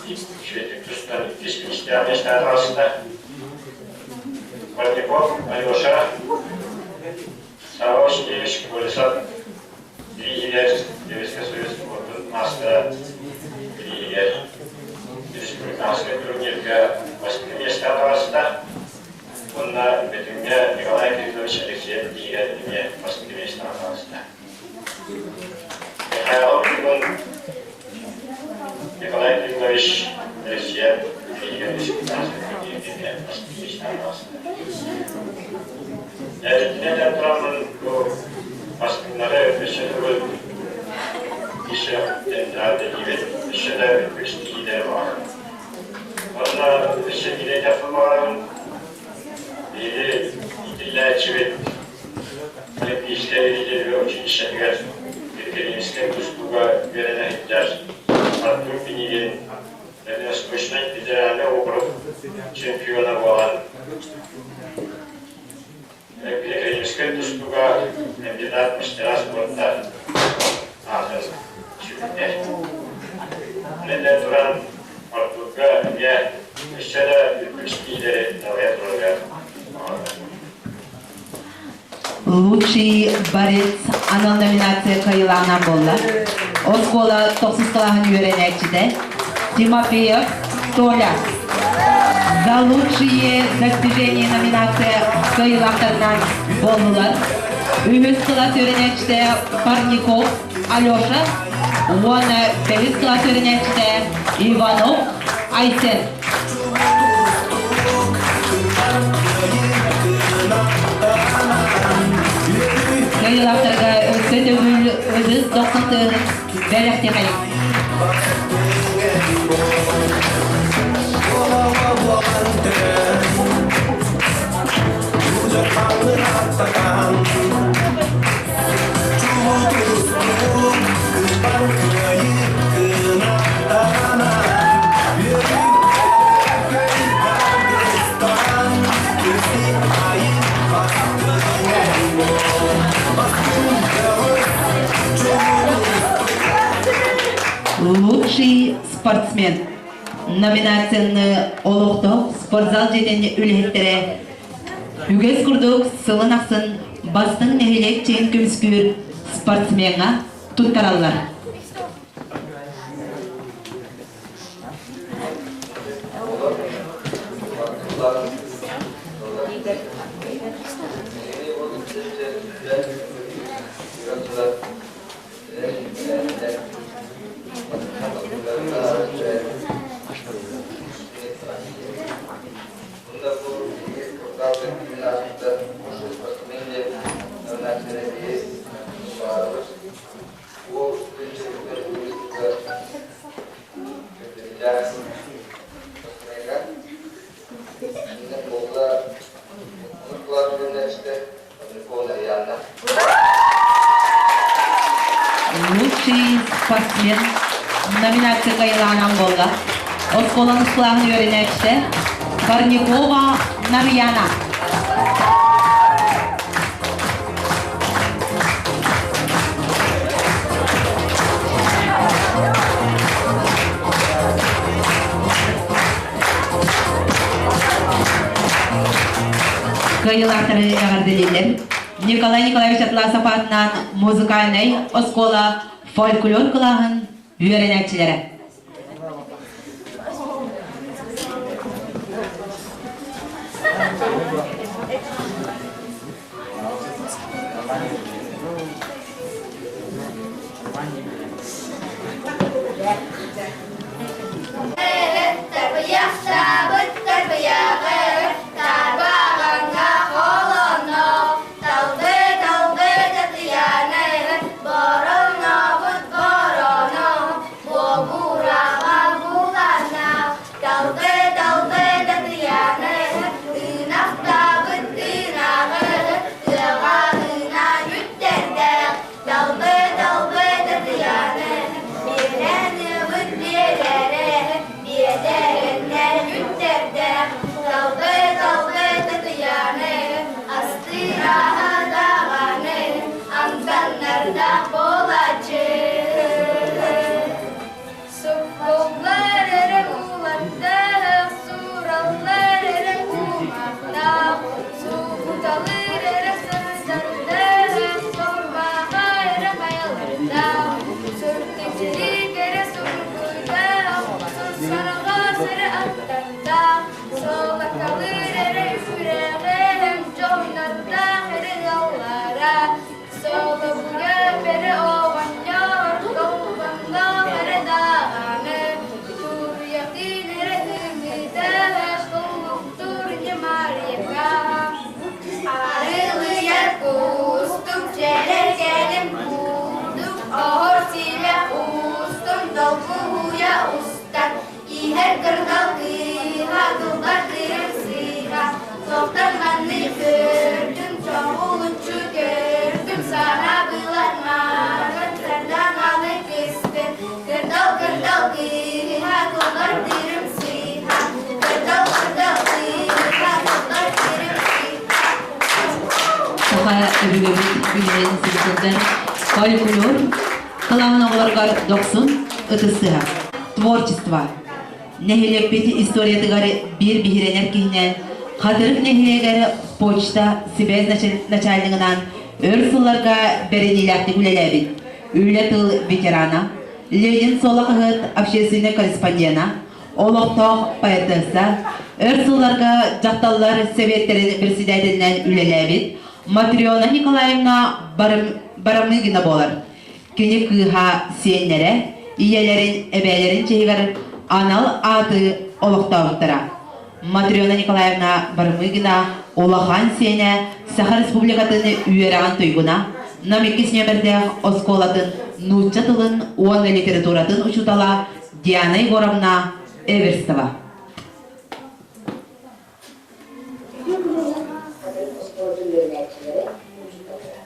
[SPEAKER 10] үчүгэйдик тустан иккис миэстэҕэ миэстэҕэ таҕыста. Варников Алеша Сава Васильевич Колесов бирииһигэр Советский Союз спордун маастара бирииһигэр республиканскай турнирга бастакы миэстэҕэ таҕыста уонна Бөтүҥҥэ Николай Кириллович Алексеев бирииһигэр эмиэ бастакы миэстэҕэ таҕыста. Михайлов бүгүн Николай Кириллович Алексеев бирииһигэр республиканскай турнирга эмиэ бастакы миэстэҕэ таҕыста. Эрдинэн тураммын бу бастыҥнары өссө төгүл ис-сүрэхпиттэн эҕэрдэлиибин, өссө да үгүс ситиһиилэри баҕарабын. Уонна өссө биирдэ этиэхпин баҕарабын, биһиги иитиллээччибит Олимпийскай резервэ училищетыгар академическай тустууга үөрэнэ сылдьар Артур Пинигин Дальневосточнай федеральнай уокурук чемпиона буолан Академическай тустууга кандидат мастера спорта аатын сүктэ. Үлэлээн туран Артурга эмиэ өссө да үрдүк ситиһиилэри далайа турарыгар баҕарабын.
[SPEAKER 8] Лучший борец анал номинация кыайыылааҕынан буолла. Оскуола тохсус кылааһын үөрэнээччитэ Тимофеев Толя. За лучшие достижения номинация кыайыылаахтарынан буоллулар. Үһүс кылаас үөрэнээччитэ Парников Алеша уонна бэһис кылаас үөрэнээччитэ Иванов Айсен. Кыайыылаахтарга өссө төгүл ытыс дохсутун бэлэхтиэхэйиҥ.
[SPEAKER 1] Лучший спортсмен номинацияны олохтоох спортзал дьиэтин үлэһиттэрэ үгэс курдук сылын ахсын бастыҥ нэһилиэк чиэн көмүскүүр спортсмеҥҥа туттараллар. Лучший спортсмен номинация кыайыылааҕынан буолла. Оскуоланы кылааһын үөрэнээччитэ Парникова Нарьяна. Кыайыылаахтары эҕэрдэлииллэр. Николай Николаевич Атласов аатынан музыкальнай оскуола фольклор кылааһын үөрэнээччилэрэ.
[SPEAKER 11] Тарбыйахтаабыт тарбыйаҕы тарбаҕаҥҥа холоно, талгы-талгы татыйааны боронобут бороно, буобураҕа булана, талгы-талгы татыйааны ынахтаабыт ынаҕы тыаҕа ына үттэрдээх, Далбы-далбы татыйааны, биэлээн-ыабыт биэлэрэ, биэдэрэннэр үттэрдээх. Далбы-далбы татыйааны, астыырааһа даҕаны, амтаннардаах буолааччы. Суккуллар эрэ уулардаах, суураллар эрэ куумахтаах, суукуталыыр эрэ сырсардаах, сорбааҕа эрэ хайалардаах, сүртүчүрүк эрэ сургуйдаах, сурсараҕас эрэ аттардаах, солакалыыр эрэ үрэҕэм, дьоннордоох эрэ ыаллара, Солобуга бэрэ оҕонньор, долбоҥноох эрэ даҕаны, туруйатын эрэ ымыытаах, куллуктуур ньымарыйга. Арылыйар кустук, дьэрэлкэлим курдук, оһор симэх устун долгуһуйа устар, Иһэр кырдал кыыһа, кылбар кыырым сыыһа, Суохтан маннык көрдүм, чоҕулуччу көрдүм, Саҥа быланмаҕын сардаҥалы кыстын. Кырдал, кырдал кыыһа, кылбар кыырым сыыһа, Кырдал, кырдал кыыһа, кылбар кыырым сыыһа.
[SPEAKER 1] Саха өбүгэбит үлэһин сылдьар фольклор Кылаан оҕолоругар дохсун ытыс сыһа. Творчество. Нэһилиэкпит историятыгар биир биһирэнэр киһинэн Хатырык нэһилиэгэр почта сибээс начальнигынан өр сылларга бэриниилээхтик үлэлээбит үлэ тыл ветерана, Ленин суола хаһыат общественнай корреспондена, олохтоох поэтесса, өр сылларга дьахталлар сэбиэттэрин председателинэн үлэлээбит Матрена Николаевна Барамыгина буолар. Кини кыыһа сиэннэрэ, ийэлэрин, эбээлэрин чиһигэр анал ааты олохтообуттара. Матрена Николаевна Барамыгина улахан сиэнэ Саха Республикатын үөрэҕин туйгуна, Нам иккис нүөмэрдээх оскуолатын нуучча тылын уонна литературатын учуутала Диана Егоровна Эверстова.
[SPEAKER 6] Үтүө күнүнэн Хатырык оскуолатын үөрэнээччилэрэ, учууталлара.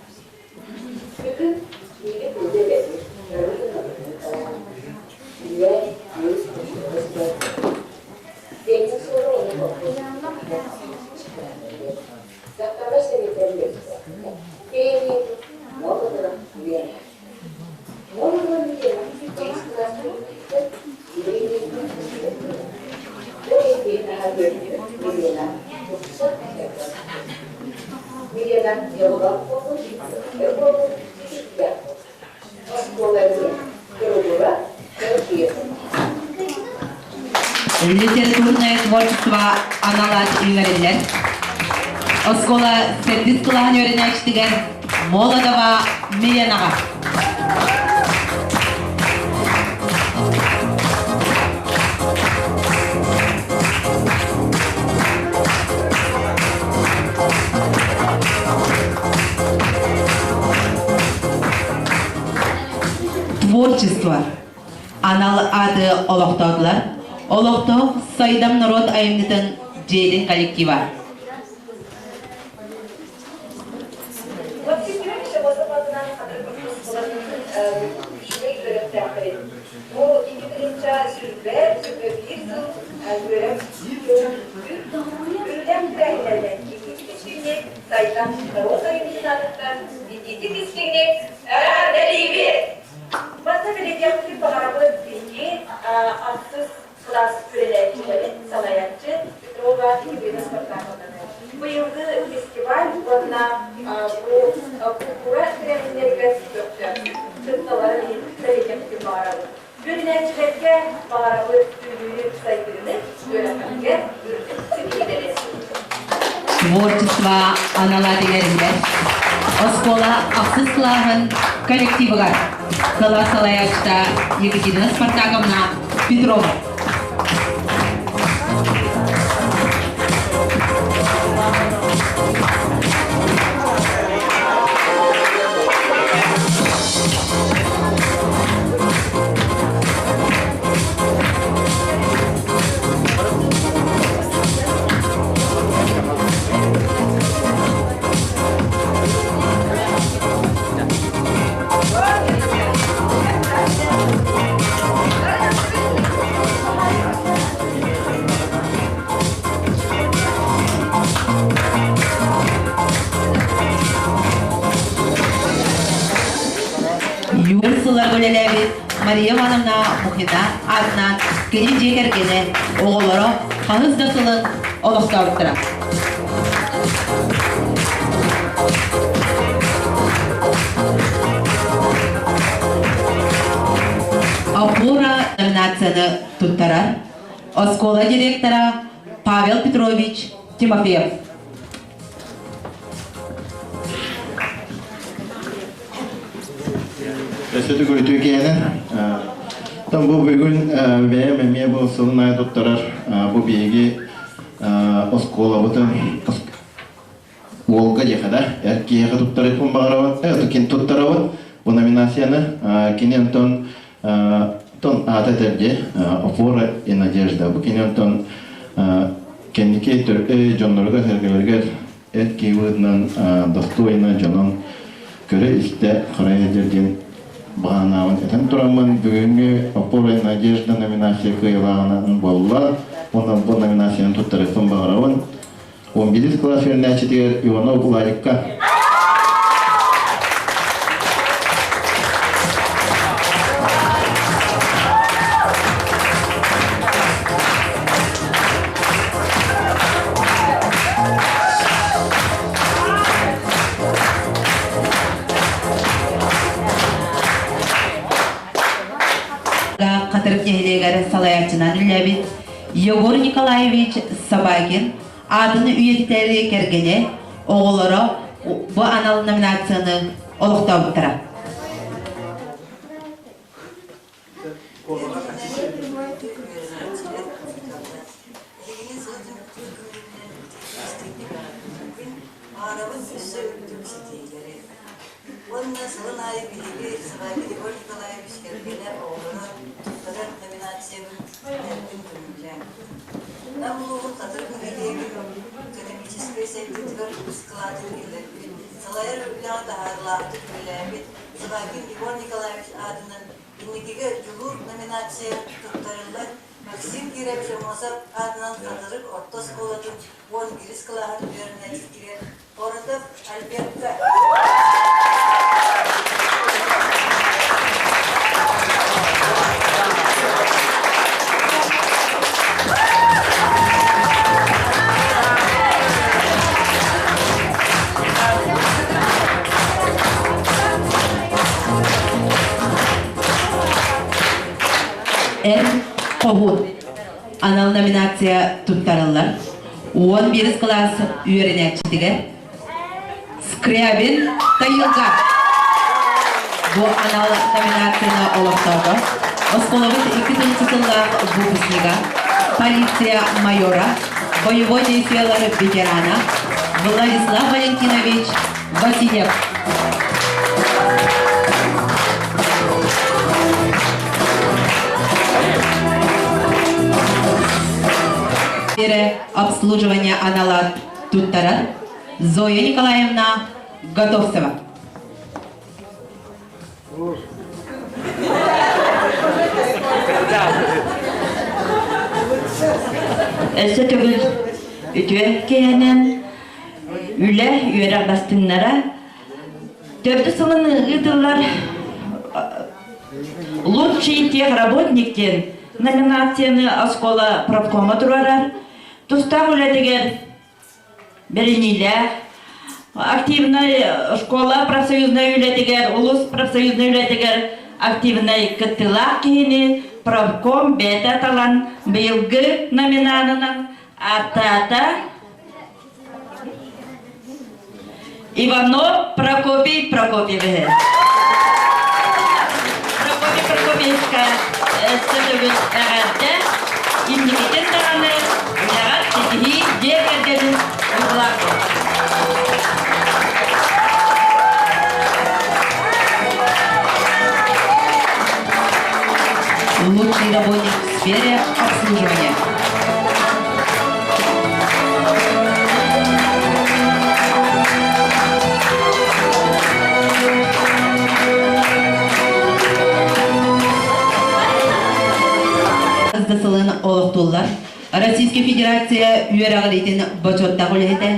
[SPEAKER 6] Бүгүн биһиги күндү эбэбит Мария Николаевна Үлэ, күүс, учуутала сүтэрбит. Ленин суола уонна колхоз Дьахталлар сэбиэттэрин бэрэссэдээтэлэ Премия Молотова Лена. Молотова Лена 9 кылаас үөрбүт Милена тупса сайдан. Милена дьоллоох буоллун, өр буоллун, ситиһиилээх буоллун. Оскуоланы туругура кэлбиэт.
[SPEAKER 1] Литературное творчество анал аат иҥэриллэр. Оскуола сэттис кылааһын үөрэнээччитигэр Молодова Миленаҕа. Творчество анал ааты олохтоотулар. Олохтоох Сайдам норуот айымньытын дьиэтин коллектива.
[SPEAKER 9] Үчүгэй үөрэхтээхтэрин. Бу 2021 сыл үөрэх үрдэн тэрээһиннэринэн икки сайдан норуот айымньытын аатыттан итиитик истиҥник эҕэрдэлиибит! Манна бэлиэтиэхпитин баҕарабыт биһиги ахсыс кылаас үлэлээччилэрин салайааччы Петрова Екатерина Спартаковнаны. Быйылгы фестиваль уонна бу култуура тэрээһиннэригэр көхтөөхтүк кытталларын иһин бэлиэтиэхпитин баҕарабыт. Үөрэнээччилэргэ баҕарабыт үүнүүнү-сайдыыны, үөрэххитигэр үрдүк ситиһиилэри.
[SPEAKER 1] Творчество анала иҥэриллэр. Оскуола ахсыс кылааһын коллективыгар кылаас салайааччыта Екатерина Спартаковна Петрова. Юр сылларга үлэлээбит Мария Ивановна Мухина аатынан кини дьиэ кэргэнэ, оҕолоро хаһыс да сылын олохтообуттара. Опора номинацияны туттарар оскуола директора Павел Петрович Тимофеев.
[SPEAKER 3] Өссө төгүл киэһэнэн. Там бу бүгүн бэйэм эмиэ бу сылын аайы туттарар бу биһиги оскуолабытын уолга диэхэ да эр киһиэхэ туттарыахпын баҕарабын кин туттарабын бу номинацияны кини онтон тон аата этэр дии опора и надежда бу кини онтон кэнники дьонноругар сэргэлэригэр эт киһи быһыытынан достойно дьонун көрө-истэ харайа сылдьар диэн баҕанаабын этэн тураммын бүгүҥҥү Опора и надежда номинация кыайыылааҕынан буолла уонна бу номинацияны туттарыахпын баҕарабын. 11 кылаас үөрэнээччитигэр Иванов Владикка.
[SPEAKER 1] Хатырык нэһилиэгэр салайааччынан үлэлээбит Егор Николаевич Собакин аатын үйэтитээри кэргэнэ, оҕолоро бу анал номинацияны олохтообуттара.
[SPEAKER 7] Аарабын өссө үрдүк ситиилэри. Уонна сылын аайы биһиги Саввин Егор Николаевич кэргэнэ оҕолоро туттарар номинациябын бэртин көҥүллээн. Нам улууһун Хатырык нэһилиэгин экономическай сайдыытыгар үгүс кылаатын киллэрбит, салайар үлэҕэ таһаарыылаахтык үлэлээбит Саввин Егор Николаевич аатынан Инникигэ дьулуур номинация туттарыллар Максим Кирович Аммосов аатынан Хатырык орто оскуолатын 11 кылааһын үөрэнээччитигэр Коротов Альбертка.
[SPEAKER 1] Эр хоһуун анал номинация туттарыллар. 11 кылаас үөрэнээччитигэр Скрябин Тайылга бу анал номинацияны олохтоото. Оскуолабыт 2 сыллаах выпускнига, полиция майора, боевой действиялар ветерана Владислав Валентинович Васильев. Обслуживание аналат туттарар Зоя Николаевна Готовцева.
[SPEAKER 12] Өссө төгүл үтүө киһинэн үлэ үөрэх бастыҥнара төрдүс сылын ыытыллар лучший техработник диэн номинацияны оскуола профкома туруорар. Тустаах үлэтигэр бэриниилээх, активнай школа профсоюзнай үлэтигэр, улус профсоюзнай үлэтигэр активнай кыттыылаах киһини профком бэйэтэ талан быйылгы номинанынан ааттаата Иванов Прокопий Прокопьевиһы. Прокопий Прокопьевичка өссө төгүл эҕэрдэ, инникитин даҕаны үлэҕэр ситиһии дьиэ кэргэнин уйгулаах буолар.
[SPEAKER 1] Лучший работник в сфере обслуживания. Сылын олохтууллар. Российскай Федерация үөрэҕириитин бочуоттаах үлэһитэ,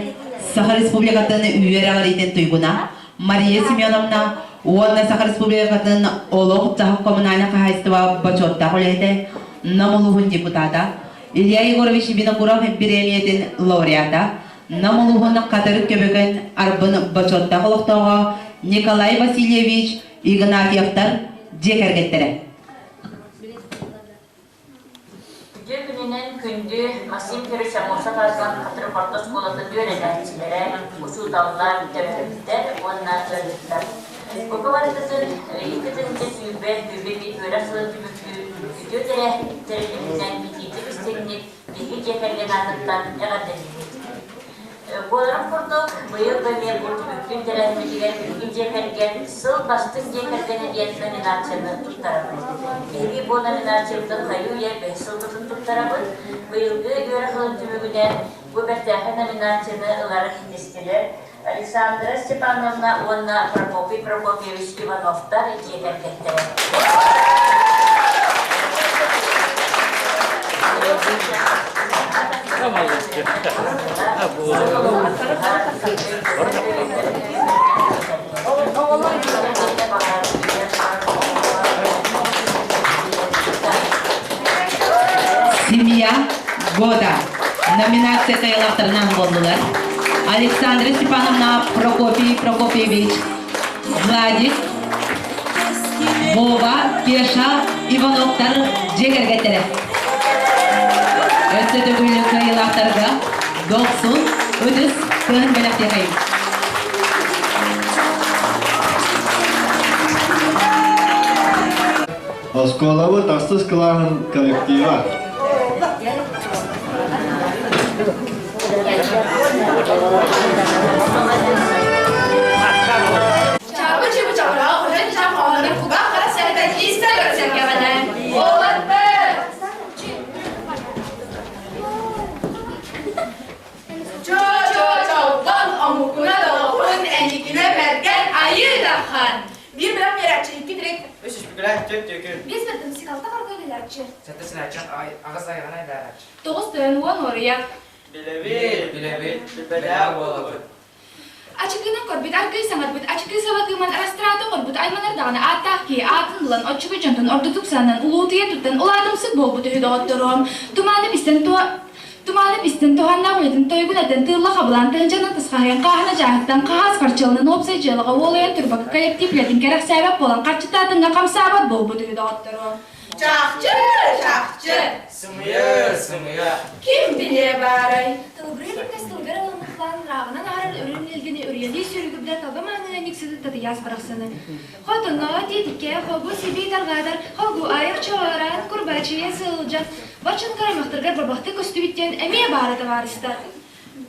[SPEAKER 1] Саха Республикатын үөрэҕириитин туйгуна Мария Семеновна уонна Саха Республикатын олох-дьаһах коммунальнай хаһаайыстыба бочуоттаах үлэһитэ, Нам улууһун депутата Илья Егорович Винокуров бириэмийэтин лауреата, Нам улууһун Хатырык Көбөкөн Арбын бочуоттаах олохтооҕо Николай Васильевич Игнатьевтар дьиэ кэргэттэрэ.
[SPEAKER 13] Үтүө күнүнэн күндү Максим Федорович Аммосов аатынан Хатырык орто оскуолатын үөрэнээччилэрэ, учууталлар, төрөппүттэр уонна ыалдьыттар. Бука барытытын 2 20 20 үөрэх сылын түмүктүүр үтүө тэрээһиннэринэн итиитик-истиҥник биһиги дьиэ кэргэн аатыттан эҕэрдэлиибит. Буоларын курдук, быйыл да эмиэ бу түмүктүүр тэрээһиммитигэр биһиги дьиэ кэргэн сыл бастыҥ дьиэ кэргэнэ диэн номинацияны туттарабыт. Биһиги бу номинациябытын хайыы-үйэ бэһис сылбытын туттарабыт. Быйылгы үөрэх ылын түмүгүнэн бу бэртээхэй номинацияны ылары ситистилэр Александра Степановна уонна Прокопий Прокопьевич Ивановтар дьиэ кэргэттэрэ.
[SPEAKER 1] Семья года номинация тайылақтарынан болдылар. Александра Степановна Прокопий Прокопьевич, Владик, Вова, Кеша Ивановтар дьиэ кэргэттэрэ. Өссө төгүл кыайыылаахтарга дохсун ытыс кыһын бэлэхтиэхэйин.
[SPEAKER 2] Оскуолабыт ахсыс кылааһын коллектива.
[SPEAKER 14] Чо-чо-чолбон омукуна долохун эникинэ мэргэн айыы дархан.
[SPEAKER 15] Биир бөлөх биэрээччи, икки тирик.
[SPEAKER 16] Үс үспүкүлэ, түөрт түөкүн.
[SPEAKER 15] Биэс бэрдимсик, алта хоргой үлэлээччи.
[SPEAKER 16] Сэттэ синээччэх, аҕыс айаҕын айдаарааччы.
[SPEAKER 15] Тоҕус тойон уон уоруйах.
[SPEAKER 16] Билэбит, билэбит, билбэлээх буолабыт.
[SPEAKER 15] Ачыкынан көрбүт, аргыый саҥарбыт, ачыкыы саба кыыман растрата оҥорбут айманар даҕаны ааттаах киһи аатын ылан, оччугуй дьонтон ордутук сананан, улуутуйа туттан, улаатымсык буолбут үһү доҕотторуом. Тумааны бистэн туһа Тумааны бистэн туһааннаах үлэтин тойугун этэн тыылла хабылаан тыһыынчанан тысхаһыйан хааһына дьааһыктан хаһаас харчыланан уопсай дьыалаҕа уолуйан турбакка коллектив үлэтин кэрэхсээбэт буолан харчытаатыҥҥа хамсаабат буолбут үһү доҕотторуом.
[SPEAKER 14] Чахчы, чахчы.
[SPEAKER 16] Сымыйа, сымыйа.
[SPEAKER 14] Ким билиэ баарай?
[SPEAKER 15] Тылбыры иликкэс тылгар ылыммытлаан ырааҕынан аарар үрүн илгини үрүйэлии сүүрүгүрдэ талба мааны ыанньыксыты татыйаас барахсаны. Хотоно тиэтиккэ хобу сибии тарҕаатар холгу айах чуораан курбачыйа сылдьан баччанкар аймахтаргар барбахтыы көстүбүт диэн эмиэ баара табаарыстар.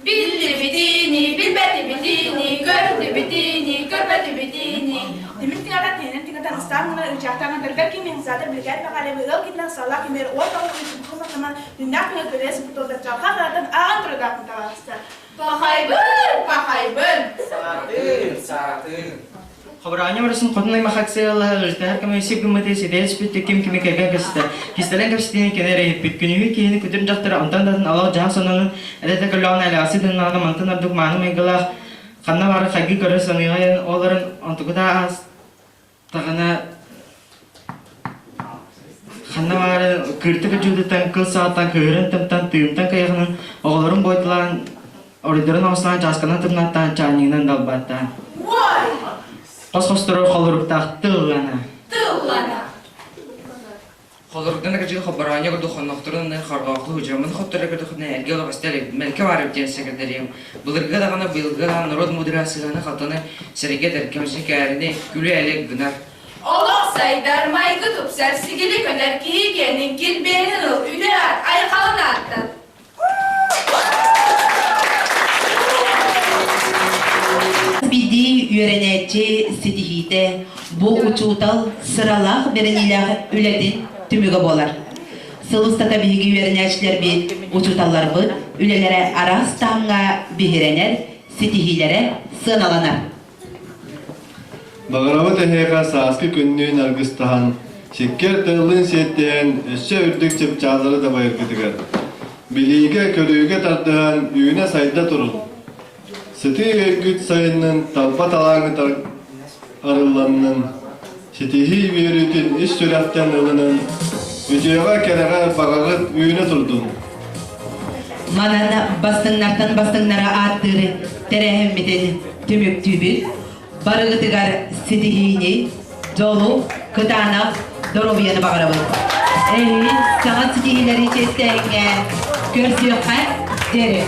[SPEAKER 14] Биллибитини, билбэтибитини, көрдүбүтини, көрбөтүбүтини.
[SPEAKER 17] Тимир тыҥата тиһинэн тыҥата ыстаан гына ычаахтаан бэрбэр ким саатар биликэт махалебы ыал китинэн саллаах кимер уот тоҕу сымтаман дүннээх күнэ көрө сыппытолдар чалха харатан ааҕан турдаахпын табаарыстар.
[SPEAKER 14] Пахайбын, пахайбын.
[SPEAKER 16] Саатын, саатын. Хобороонньо барысын хотун аймах акциялаһа ыыртаһар комиссия гыммыты ситэ ким кими кэргэн кэстэ. Кистэлэҥ кэпсэтиини кэнэ эрэйиппит. Күнүһү киһини күтүр дьахтара онтон датын алал дьаһах сонунун эдэтэ көлөҕүнэ элэҕэси тыннаҕына мантан ордук мааны майгылаах ханна бары хайгыы көрө саныыҕа олорон онтукута аастаҕына ханна баары кыырты кыдьыытыттан кыл саҕаттан кыыһырын тымтан тыынтан кыйаханан оҕолорун буойталаан оройдорун оҥостон чаасканан тымнаттаан чаанньыгынан далбааттаан
[SPEAKER 14] Уой!
[SPEAKER 16] хос-хостору холоруктаах тыллана
[SPEAKER 14] Тыллана.
[SPEAKER 16] Холоруктан кырдьыгы хобороонньо курдук хоннохторун хорҕооху дьоммун хотторо көрдөхпүнэ эргэ олох истэр мэлкэ баар эбит диэн сэкирдэриэм. Былыргы даҕаны быйылгы даҕаны норуот муудараһа сыһыаны-халтаны сэргэ тэркэмсий кээрини күлүү-элэк гынар.
[SPEAKER 14] Олох сайдар, майгы тупсар, сигили көнөр киһи киэнин килбиэнин ыл, үтүө аат, айхалын ааттат.
[SPEAKER 1] Биирдии үөрэнээччи ситиһиитэ бу учуутал сыралаах бэриниилээх үлэтин түмүгэ буолар. Сыл устата биһиги үөрэнээччилэрбит, учууталларбыт үлэлэрэ араас таһымҥа биһирэнэр, ситиһиилэрэ сыаналанар.
[SPEAKER 2] Баҕарабыт эһиэхэ сааскы күннүүн аргыстаһан, сиккиэр тыаллыын сиэттиһэн, өссө үрдүк чыпчааллары дабайаргытыгар. Билиигэ-көрүүгэ тардыһан үүнэ-сайда турун. Сытыы өйгүт сайыннын, талба талааҥҥыт арылланнын, ситиһии үөрүүтүн ис сүрэхтэн ылынын, үтүөҕэ-кэрэҕэ баҕаҕыт үүнэ турдун.
[SPEAKER 1] Манан бастыҥнартан бастыҥнара ааттыыр тэрээһиммитин түмүктүүбүт. Барыгытыгар ситиһиини, дьолу, кытаанах доруобуйаны баҕарабыт. Эһиги саҥа ситиһиилэри чиэстээҥҥэ көрсүөххэ диэри.